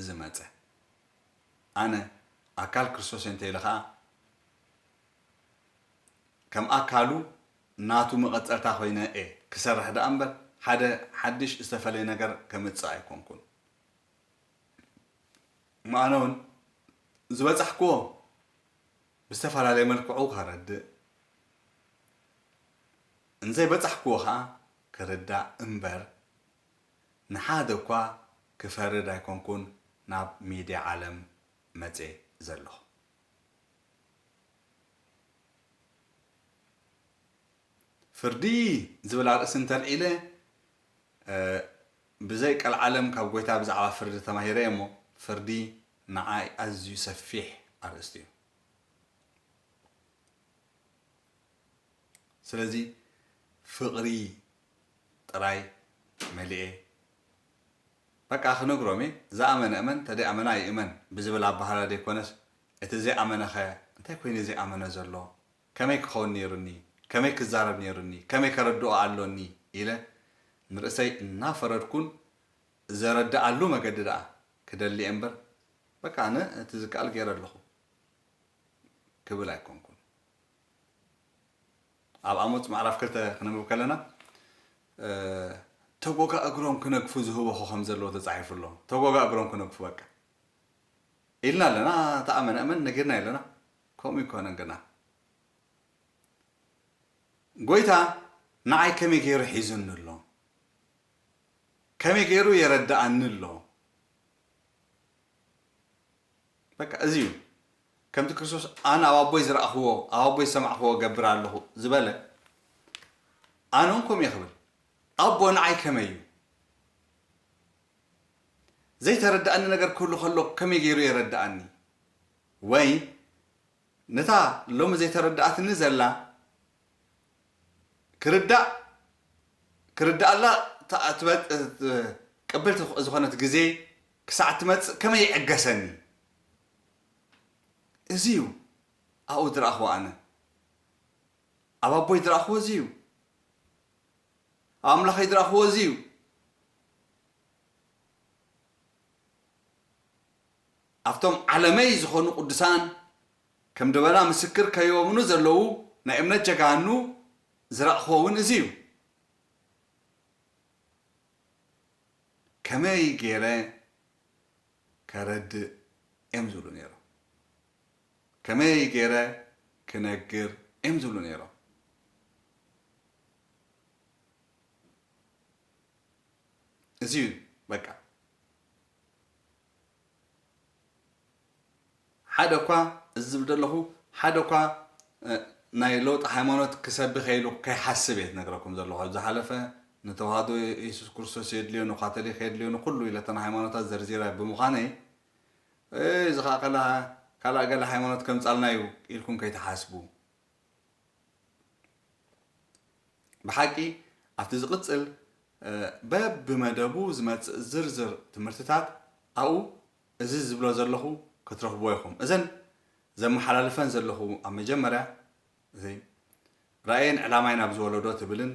ዝመጸ። ኣነ ኣካል ክርስቶስ እየ እንተ ኢለ ኸኣ ከም ኣካሉ ናቱ መቐጸልታ ኮይነ እየ ክሰርሕ ደኣ እምበር ሓደ ሓድሽ ዝተፈለየ ነገር ከምጽእ ኣይኮንኩን። እሞ ኣነ እውን ዝበጻሕክዎ ብዝተፈላለየ መልክዑ ከረድእ፣ እንዘይበጻሕክዎ ኸኣ ክርዳእ እምበር ንሓደ እኳ ክፈርድ ኣይኮንኩን ናብ ሚድያ ዓለም መጽየ ዘለኹ። ፍርዲ ዝብል ኣርእስቲ እንተልዒለ፣ እ፣ ብዘይ ቀልዓለም ካብ ጎይታ ብዛዕባ ፍርዲ ተማሂረ እየ እሞ፣ ፍርዲ ንዓይ ኣዝዩ ሰፊሕ ኣርእስቲ እዩ። ስለዚ ፍቕሪ ጥራይ መሊኤ፣ በቃ ክነግሮም እየ፣ ዝኣመነ እመን፣ ተደይ ኣመና ይእመን ብዝብል ኣበሃህላ ዘይኮነስ፣ እቲ ዘይኣመነኸ እንታይ ኮይኑ ዘይኣመነ ዘሎ? ከመይ ክኸውን ነይሩኒ? ከመይ ክዛረብ ነይሩኒ? ከመይ ከረድኦ ኣሎኒ? ኢለ ንርእሰይ እናፈረድኩን ዘረድኣሉ መገዲ ደኣ ክደሊ እየ እምበር፣ በቃ ኣነ እቲ ዝከኣል ገይረ ኣለኹ ክብል ኣይኮንኩን። ኣብ ኣሞጽ ምዕራፍ ክልተ ክነንብብ ከለና፣ እ፣ ተጎጋ እግሮም ክነግፉ ዝህበኹ ከም ዘለዎ ተጻሒፉ ኣሎ። ተጎጋ እግሮም ክነግፉ በቃ ኢልና ኣለና፣ ተኣመነ እመን ነጊርና ኣለና። ከምኡ ይኮነን ግና። ጎይታ ንዓይ ከመይ ገይሩ ሒዙኒ ኣሎ? ከመይ ገይሩ የረድኣኒ ኣሎ? በቃ እዚ እዩ። ከምቲ ክርስቶስ ኣነ ኣብ ኣቦይ ዝረኣኽዎ፣ ኣብ ኣቦይ ዝሰማዕኽዎ እገብር ኣለኹ ዝበለ፣ ኣነ እውን ከምኡ እየ ክብል። ኣቦ ንዓይ ከመይ እዩ? ዘይተረድኣኒ ነገር ክህሉ ከሎ ከመይ ገይሩ የረድኣኒ? ወይ ነታ ሎሚ ዘይተረድኣትኒ ዘላ ክርዳእ፣ ክርዳኣላ ትበ-፣ ቅብልቲ ዝኾነት ግዜ ክሳዕ ትመጽእ ከመይ ይዕገሰኒ? እዚ እዩ ኣብኡ ዝረኣኽዎ ኣነ። ኣብ ኣቦይ ዝረኣኽዎ እዚ እዩ። ኣብ ኣምላኸይ ዝረኣኽዎ እዚ እዩ። ኣብቶም ዓለመይ ዝኾኑ ቅዱሳን ከም ደበና ምስክር ከይወምኑ ዘለዉ ናይ እምነት ጀጋኑ ዝረኣኽዎ እውን እዚ እዩ። ከመይ ገይረ ከረድእ እዮም ዝብሉ ነይሮም። ከመይ ገይረ ክነግር እዮም ዝብሉ ነይሮም። እዚ እዩ በቃ። ሓደ እኳ፣ እዚ ዝብል ዘለኹ፣ ሓደ እኳ፣ እ፣ ናይ ለውጢ ሃይማኖት ክሰብኽ ኢሉ ከይሓስብ እየ ዝነግረኩም ዘለኹ። ኣብ ዝሓለፈ ንተዋህዶ የሱስ ክርስቶስ የድልዮ፣ ንካቶሊክ የድልዮ፣ ንኹሉ ኢለ እተን ሃይማኖታት ዘርዚረ ብምዃነይ፣ "እ፣ እዚ ኸዓ ከላ-፣ ካልእ ገለ ሃይማኖት ከምጻልና እዩ" ኢልኩም ከይትሓስቡ። ብሓቂ ኣብቲ ዝቕጽል፣ እ፣ በብመደቡ ዝመጽእ ዝርዝር ትምህርትታት ኣብኡ እዚ ዝብሎ ዘለኹ ክትረኽብዎ ኢኹም። እዘን ዘመሓላልፈን ዘለኹ ኣብ መጀመርያ እዚ ራእየን ዕላማይን ኣብ ዝወለዶ ትብልን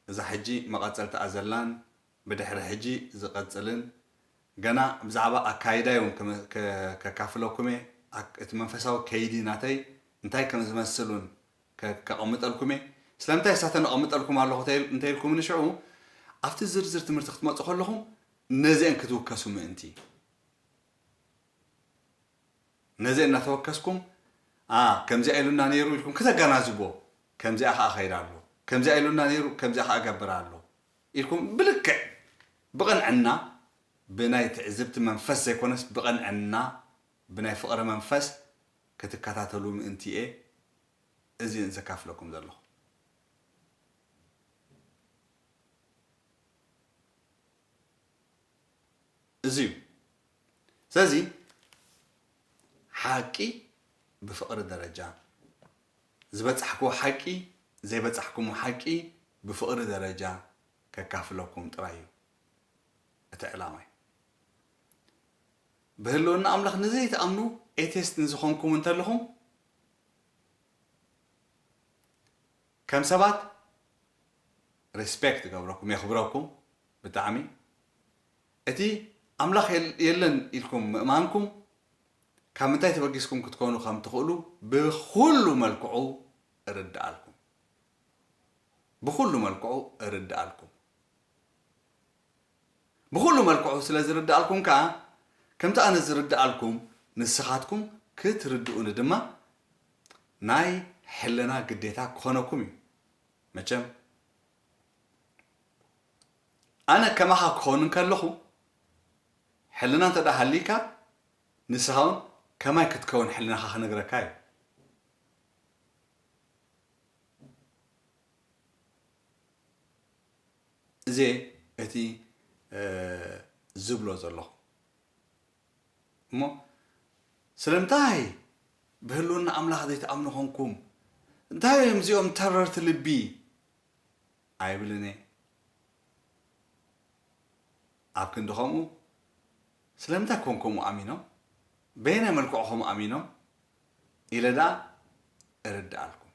እዛ ሕጂ መቐጸልታኣ ዘላን ብድሕሪ ሕጂ ዝቐጽልን ገና ብዛዕባ ኣካይዳይ እውን ከመ-፣ ከ-፣ ከካፍለኩም እየ። ኣክ-፣ እቲ መንፈሳዊ ከይዲ ናተይ እንታይ ከም ዝመስል እውን ከ-፣ ከቐምጠልኩም እየ። ስለምንታይ እሳተን እቐምጠልኩም ኣለኹ ተይል-፣ እንተኢልኩምኒ ሽዑ ኣብቲ ዝርዝር ትምህርቲ ክትመጹ ከለኹም ነዚአን ክትውከሱ ምእንቲ። ነዚ እናተወከስኩም፣ "ኣ፣ ከምዚኣ ኢሉና ነይሩ" ኢልኩም ከተገናዝቦ፣ "ከምዚኣ ኸዓ ኸይዳ ኣሎ፣ ከምዚኣ ኢሉና ነይሩ፣ ከምዚኣ ኸዓ እገብር ኣሎ" ኢልኩም ብልክዕ፣ ብቕንዕና፣ ብናይ ትዕዝብቲ መንፈስ ዘይኮነስ፣ ብቕንዕና፣ ብናይ ፍቕሪ መንፈስ ክትከታተሉ ምእንቲ እየ እዚ ዘካፍለኩም ዘለኹ። እዚ እዩ። ስለዚ ሓቂ ብፍቕሪ ደረጃ፣ ዝበጻሕክዎ ሓቂ፣ ዘይበጻሕኩሞ ሓቂ ብፍቕሪ ደረጃ ከካፍለኩም ጥራይ እዩ እቲ ዕላማይ። ብህልውና ኣምላኽ ንዘይትኣምኑ ኤቴስት ንዝኾንኩም እንተለኹም፣ ከም ሰባት ሬስፔክት እገብረኩም፣ የኽብረኩም ብጣዕሚ። እቲ ኣምላኽ የል-፣ የለን ኢልኩም ምእማንኩም ካብ ምንታይ ተበጊስኩም ክትኮኑ ከም ትኽእሉ ብኹሉ መልክዑ እርድኣልኩም። ብኹሉ መልክዑ እርድኣልኩም። ብኹሉ መልክዑ ስለ ዝርድኣልኩም ከኣ፣ ከምቲ ኣነ ዝርድኣልኩም ንስኻትኩም ክትርድኡኒ ድማ ናይ ሕልና ግዴታ ክኾነኩም እዩ። መቸም ኣነ ከማኻ ክኸውን እንከለኹ፣ ሕልና እንተ ደኣ ሃልይካ፣ ንስኻ እውን ከማይ ክትከውን ሕልናኻ ክነግረካ እዩ። እዚ እቲ፣ እ፣ ዝብሎ ዘለኹ። እሞ ስለምንታይ ብህልውና ኣምላኽ ዘይትኣምኑ ኾንኩም? እንታይ እዮም እዚኦም ተረርቲ ልቢ? ኣይብልን እየ። ኣብ ክንዲ ኸምኡ፣ ስለምንታይ ኮን ከምኡ ኣሚኖም? በየናይ መልክዑ ከምኡ ኣሚኖም? ኢለ ደኣ እርድኣልኩም።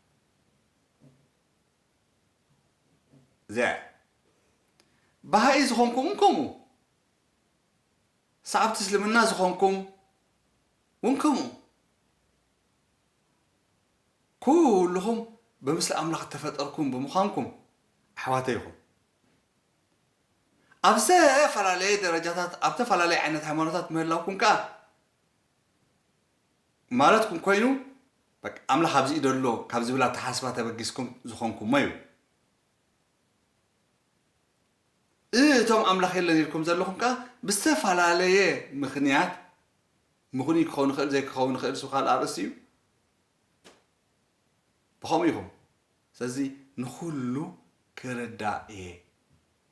እዚኣ እያ። ባሃኢ ዝኾንኩም እውን ከምኡ። ሰዓብቲ እስልምና ዝኾንኩም እውን ከምኡ። ኩልኹም ብምስሊ ኣምላኽ እተፈጠርኩም ብምዃንኩም ኣሕዋተይ ኢኹም። ኣብ ዝተፈላለየ ደረጃታት፣ ኣብ ዝተፈላለየ ዓይነት ሃይማኖታት ምህላውኩም ከኣ ማለትኩም ኮይኑ፣ በቃ ኣምላኽ ኣብዚ ኢዶ ኣሎ ካብ ዝብል ኣተሓሳስባ ተበጊስኩም ዝኾንኩሞ እዩ። እቶም ኣምላኽ የለን ኢልኩም ዘለኹም ከኣ ብዝተፈላለየ ምኽንያት፣ ምኽንዩ ክኸውን ይኽእል፣ ዘይክኸውን ይኽእል፣ እሱ ካልእ ኣርእስቲ እዩ። ብኸምኡ ኢኹም። ስለዚ ንኹሉ ክርዳእ እየ።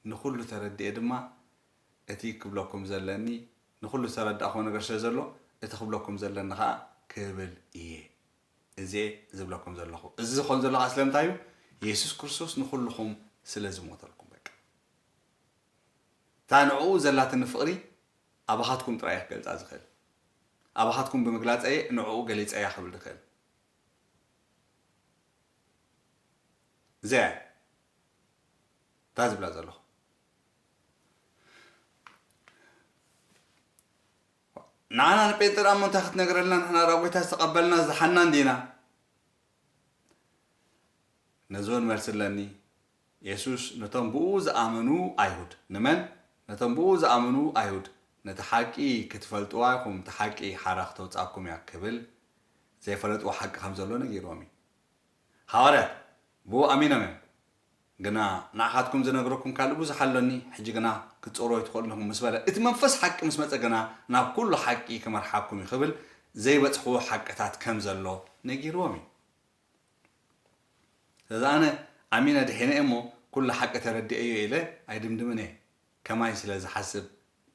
ንኹሉ ተረዲኤ ድማ እቲ ክብለኩም ዘለኒ ንኹሉ ዝተረዳእኹዎ ነገር ስለ ዘሎ፣ እቲ ክብለኩም ዘለኒ ኸኣ ክብል እየ። እዚ እየ ዝብለኩም ዘለኹ። እዚ ዝኾን ዘሎ ኸኣ ስለምንታይ እዩ? የሱስ ክርስቶስ ንኹልኹም ስለ ዝሞተልኩም በቃ። እታ ንዕኡ ዘላትኒ ፍቕሪ ኣባኻትኩም ጥራይ እየ ክገልጻ ዝኽእል። ኣባኻትኩም ብምግላጸይ ንዕኡ ገሊጸያ ክብል ዝኽእል። እዚኣ እያ እታ ዝብላ ዘለኹ። ንዓና ንጴንጤ ደኣ እሞ እንታይ ክትነግረልና? ንሕና ደኣ ጐይታ ዝተቐበልና ዝደሓንና እንዲና? ነዚ እውን መልሲ ኣለኒ። የሱስ ነቶም ብኡ ዝኣመኑ ኣይሁድ፣ ንመን? ነቶም ብኡ ዝኣመኑ ኣይሁድ፣ ነቲ ሓቂ ክትፈልጥዋ ኢኹም፣ እታ ሓቂ ሓራ ክተውጽኣኩም እያ ክብል ዘይፈለጥዎ ሓቂ ከም ዘሎ ነጊርዎም እዩ። ሃዋርያት ብኡ ኣሚኖም እዮም። ግና ንዓኻትኩም ዝነግረኩም ካልእ ብዙሕ ኣሎኒ፣ ሕጂ ግና ክትጾርዎ ኣይትኽእሉን ኢኹም ምስ በለ፣ እቲ መንፈስ ሓቂ ምስ መጸ ግና ናብ ኩሉ ሓቂ ክመርሓኩም እዩ ክብል ዘይበጽሕዎ ሓቅታት ከም ዘሎ ነጊርዎም እዩ። ስለዚ ኣነ ኣሚነ ድሒነ እየ እሞ ኩሉ ሓቂ ተረዲኤዮ ኢለ ኣይድምድምን እየ። ከማይ ስለ ዝሓስብ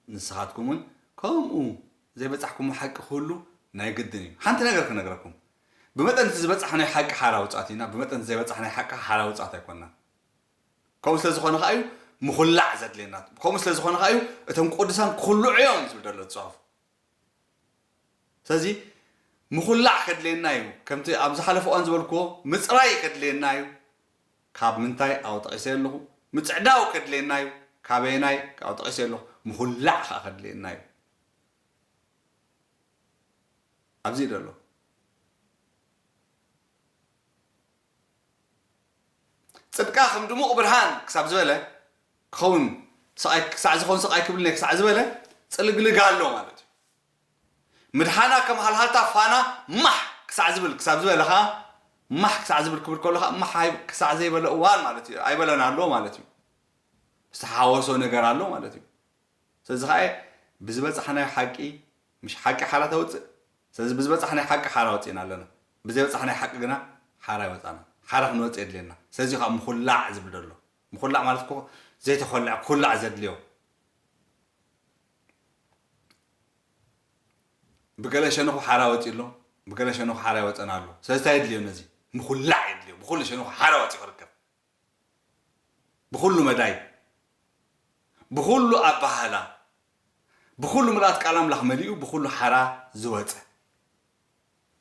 ንስኻትኩም እውን ከምኡ ዘይበጻሕኩሞ ሓቂ ክህሉ ናይ ግድን እዩ። ሓንቲ ነገር ክነግረኩም። ብመጠን እቲ ዝበጻሕናዮ ሓቂ ሓራ ውጻት ኢና፣ ብመጠን እቲ ዘይበጻሕናዮ ሓቂ ሓራ ውጻት ኣይኮንናን። ከምኡ ስለ ዝኾነ ከኣ እዩ ምኹላዕ ዘድልየና። ከምኡ ስለ ዝኾነ ከኣ እዩ እቶም ቅዱሳን ክኹልዑ እዮም ዝብል ዘሎ እቲ ጽሑፍ። ስለዚ ምኹላዕ ከድልየና እዩ። ከምቲ ኣብ ዝሓለፈ እዋን ዝበልክዎ ምጽራይ ከድልየና እዩ። ካብ ምንታይ ኣብኡ ጠቒሰ ኣለኹ? ምጽዕዳው ከድልየና እዩ። ካበየናይ ኣብኡ ጠቒሰ ኣለኹ? ምኹላዕ ከኣ ከድልየና እዩ። ኣብዚ እዩ ዘሎ። ጽድቃ ከም ድሙቕ ብርሃን ክሳብ ዝበለ ክኸውን፣ ስቓይ ክሳዕ ዝኾን ስቓይ ክብልኒ ክሳዕ ዝበለ ጽልግልግ ኣሎ ማለት እዩ። ምድሓና ከም ሃልሃልታ ፋና ማሕ ክሳዕ ዝብል ክሳብ ዝበለ ኸዓ ማሕ ክሳዕ ዝብል ክብል ከሎ ኸዓ ማሕ ኣይ- ክሳዕ ዘይበለ እዋን ማለት እዩ። ኣይበለን ኣሎ ማለት እዩ። ዝተሓወሶ ነገር ኣሎ ማለት እዩ። ስለዚ ኸዓ ብዝበጻሕናዮ ሓቂ፣ ምሽ ሓቂ ሓራ ተውጽእ። ስለዚ ብዝበጻሕናዮ ሓቂ ሓራ ወጺእና ኣለና። ብዘይበጻሕናዮ ሓቂ ግና ሓራ ኣይወጻናን። ሓራ ክንወጽእ የድልየና። ስለዚ ኸዓ ምኹላዕ ዝብል ዘሎ። ምኹላዕ ማለት እኮ ዘይተኾልዐ ክኹላዕ ዘድልዮ። ብገለ ሸነኹ ሓራ ወጺኡ ኣሎ፣ ብገለ ሸነኹ ሓራ ይወጸና ኣሎ። ስለዚ እንታይ የድልዮ ነዚ? ምኹላዕ የድልዮ። ብኹሉ ሸነኹ ሓራ ወጺኡ ክርከብ። ብኹሉ መዳይ፣ ብኹሉ ኣባህላ፣ ብኹሉ ምልኣት ቃል ኣምላኽ መሊኡ፣ ብኹሉ ሓራ ዝወጸ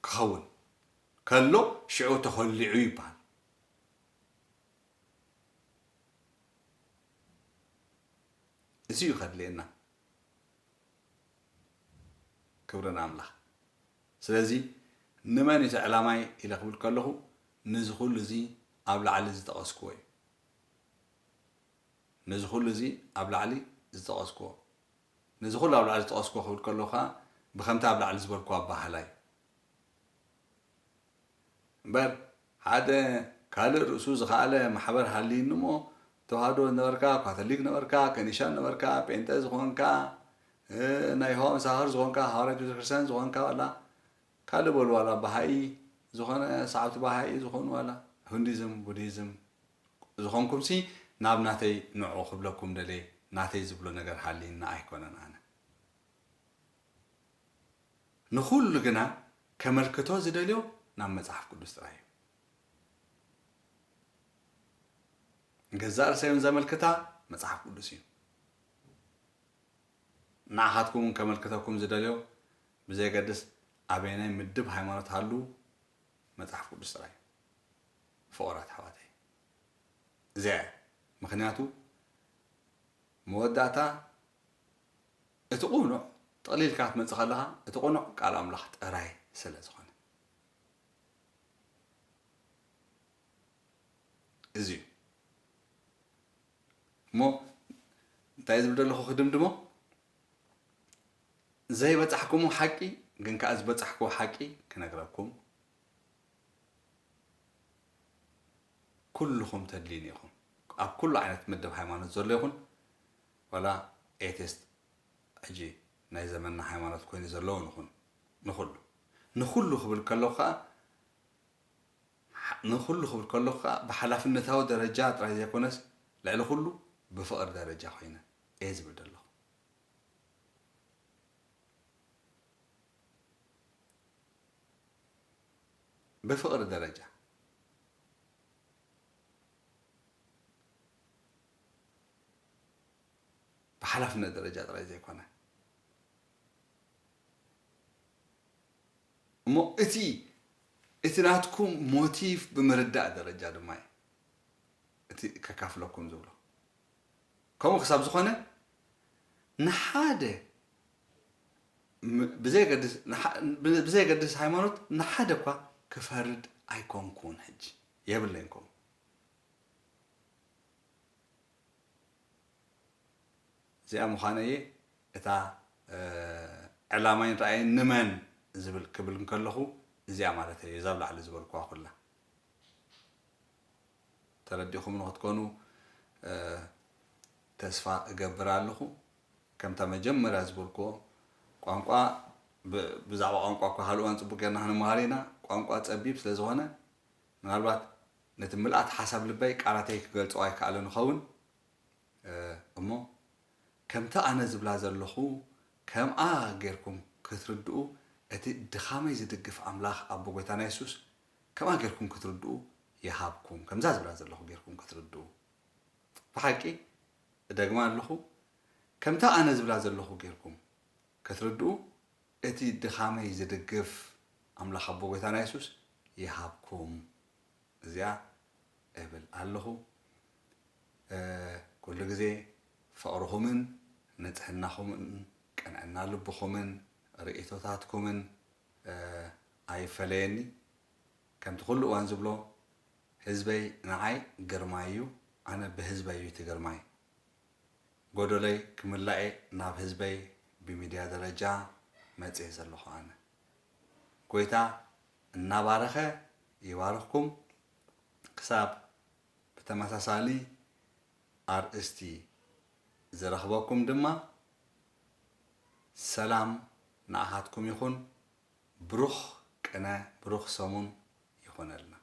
ክኸውን ከሎ፣ ሽዑ ተኾሊዑ ይበሃል። እዚ እዩ ከድልየና። ክብሪ ንኣምላኽ። ስለዚ ንመን እዩ እቲ ዕላማይ ኢለ ክብል ከለኹ፣ ነዚ ኩሉ እዚ ኣብ ላዕሊ ዝጠቐስክዎ እዩ። ነዚ ኩሉ እዚ ኣብ ላዕሊ ዝጠቐስክዎ፣ ነዚ ኩሉ ኣብ ላዕሊ ዝጠቐስክዎ ክብል ከለኹ ከኣ፣ ብኸምቲ ኣብ ላዕሊ ዝበልክዎ ኣበሃህላ እዩ። እምበር ሓደ ካልእ ርእሱ ዝኸኣለ ማሕበር ሃልይኒ እሞ፣ ተዋህዶ ነበርካ፣ ካቶሊክ ነበርካ፣ ከኒሻን ነበርካ፣ ጴንጠ ዝኾንካ፣ እ፣ ናይ የሆዋ መሰኻኽር ዝኾንካ፣ ሃዋርያት ቤተክርስትያን ዝኾንካ፣ ዋላ ካልእ በሉ፣ ዋላ ባሃኢ ዝኾነ፣ ሰዓብቲ ባሃኢ ዝኾኑ፣ ዋላ ሁንዲዝም፣ ቡዲዝም ዝኾንኩምሲ፣ ናብ ናተይ ንዑ ክብለኩም ደልየ፣ ናተይ ዝብሎ ነገር ሃልይኒ ኣይኮነን ኣነ። ንኹሉ ግና ከመልክቶ ዝደልዮ ናብ መጽሓፍ ቅዱስ ጥራይ እዩ። ንገዛእ ርእሰይ እውን ዘመልክታ መጽሓፍ ቅዱስ እዩ። ንዓኻትኩም እውን ከመልክተኩም ዝደልዮ ብዘየገድስ ኣበየናይ ምድብ ሃይማኖት ሃሉ መጽሓፍ ቅዱስ ጥራይ እዩ። ፍቑራት ኣሕዋተይ፣ እዚኣ እያ። ምኽንያቱ መወዳእታ እቲ ቅኑዕ ጥቕሊልካ ክትመጽእ ከለኻ፣ እቲ ቅኑዕ ቃል ኣምላኽ ጥራይ ስለ ዝኾነ። እዚ እዩ። እሞ እንታይ ዝብል ዘለኹ ክድምድሞ፣ ዘይበጻሕኩሞ ሓቂ፣ ግን ከኣ ዝበጻሕክዎ ሓቂ ክነግረኩም። ኩልኹም ተድልዩኒ ኢኹም። ኣብ ኩሉ ዓይነት ምድብ ሃይማኖት ዘሎ ይኹን፣ ዋላ ኤቲስት፣ ሕጂ ናይ ዘመንና ሃይማኖት ኮይኑ ዘሎ እውን ይኹን፣ ንኹሉ፣ ንኹሉ ክብል ከለኹ ከኣ፣ ሓ-፣ ንኹሉ ክብል ከለኹ ከኣ ብሓላፍነታዊ ደረጃ ጥራይ ዘይኮነስ፣ ልዕሊ ኩሉ ብፍቕሪ ደረጃ ኮይነ እየ ዝብል ዘለኹ። ብፍቕሪ ደረጃ፣ ብሓላፍነት ደረጃ ጥራይ ዘይኮነ። እሞ እቲ፣ እቲ ናትኩም ሞቲቭ ብምርዳእ ደረጃ ድማ እዩ እቲ ከካፍለኩም ዝብሎ። ከምኡ ክሳብ ዝኾነ ንሓደ ም-፣ ብዘየገድስ፣ ንሓ-፣ ብ-፣ ብዘየገድስ ሃይማኖት ንሓደ እኳ ክፈርድ ኣይኮንኩን። ሕጂ የብለይን ከምኡ። እዚኣ ምዃነየ እታ፣ እ፣ ዕላማይን ራእይን ንመን ዝብል ክብል እንከለኹ እዚኣ ማለት እየ፣ እዛ ኣብ ላዕሊ ዝበልኩዋ ኩላ። ተረዲኹም ንክትኮኑ፣ እ፣ ተስፋ እገብር ኣለኹ። ከምታ መጀመርያ ዝበልኩዎ፣ ቋንቋ ብ-፣ ብዛዕባ ቋንቋ እኳ ካልእ እዋን ጽቡቕ ጌርና ክንመሃር ኢና። ቋንቋ ጸቢብ ስለ ዝኾነ፣ ምናልባት ነቲ ምልኣት ሓሳብ ልበይ ቃላተይ ክገልጾ ኣይከኣልን እኸውን። እ፣ እሞ ከምቲ ኣነ ዝብላ ዘለኹ ከምኣ ጌርኩም ክትርድኡ፣ እቲ ድኻመይ ዝድግፍ ኣምላኽ ኣቦ ጐይታና የሱስ ከምኣ ጌርኩም ክትርድኡ ይሃብኩም። ከምዛ ዝብላ ዘለኹ ጌርኩም ክትርድኡ። ብሓቂ እደግማ ኣለኹ፣ ከምታ ኣነ ዝብላ ዘለኹ ጌርኩም ክትርድኡ፣ እቲ ድኻመይ ዝድግፍ ኣምላኽ ኣቦ ጐይታና የሱስ ይሃብኩም። እዚኣ እብል ኣለኹ። እ፣ ኩሉ ግዜ ፍቕርኹምን ንጽህናኹምን ቅንዕና ልብኹምን ርእይቶታትኩምን፣ እ፣ ኣይፈለየኒ። ከምቲ ኩሉ እዋን ዝብሎ፣ ህዝበይ ንዓይ ግርማይ እዩ፣ ኣነ ብህዝበይ እዩ እቲ ግርማይ። ጎደሎይ ክምላእ እየ ናብ ህዝበይ ብሚድያ ደረጃ መጽየ ዘለኹ ኣነ። ጎይታ እናባረኸ ይባርኽኩም። ክሳብ ብተመሳሳሊ ኣርእስቲ ዝረኽበኩም ድማ ሰላም ንኣኻትኩም ይኹን። ብሩኽ ቅነ፣ ብሩኽ ሰሙን ይኹነልና።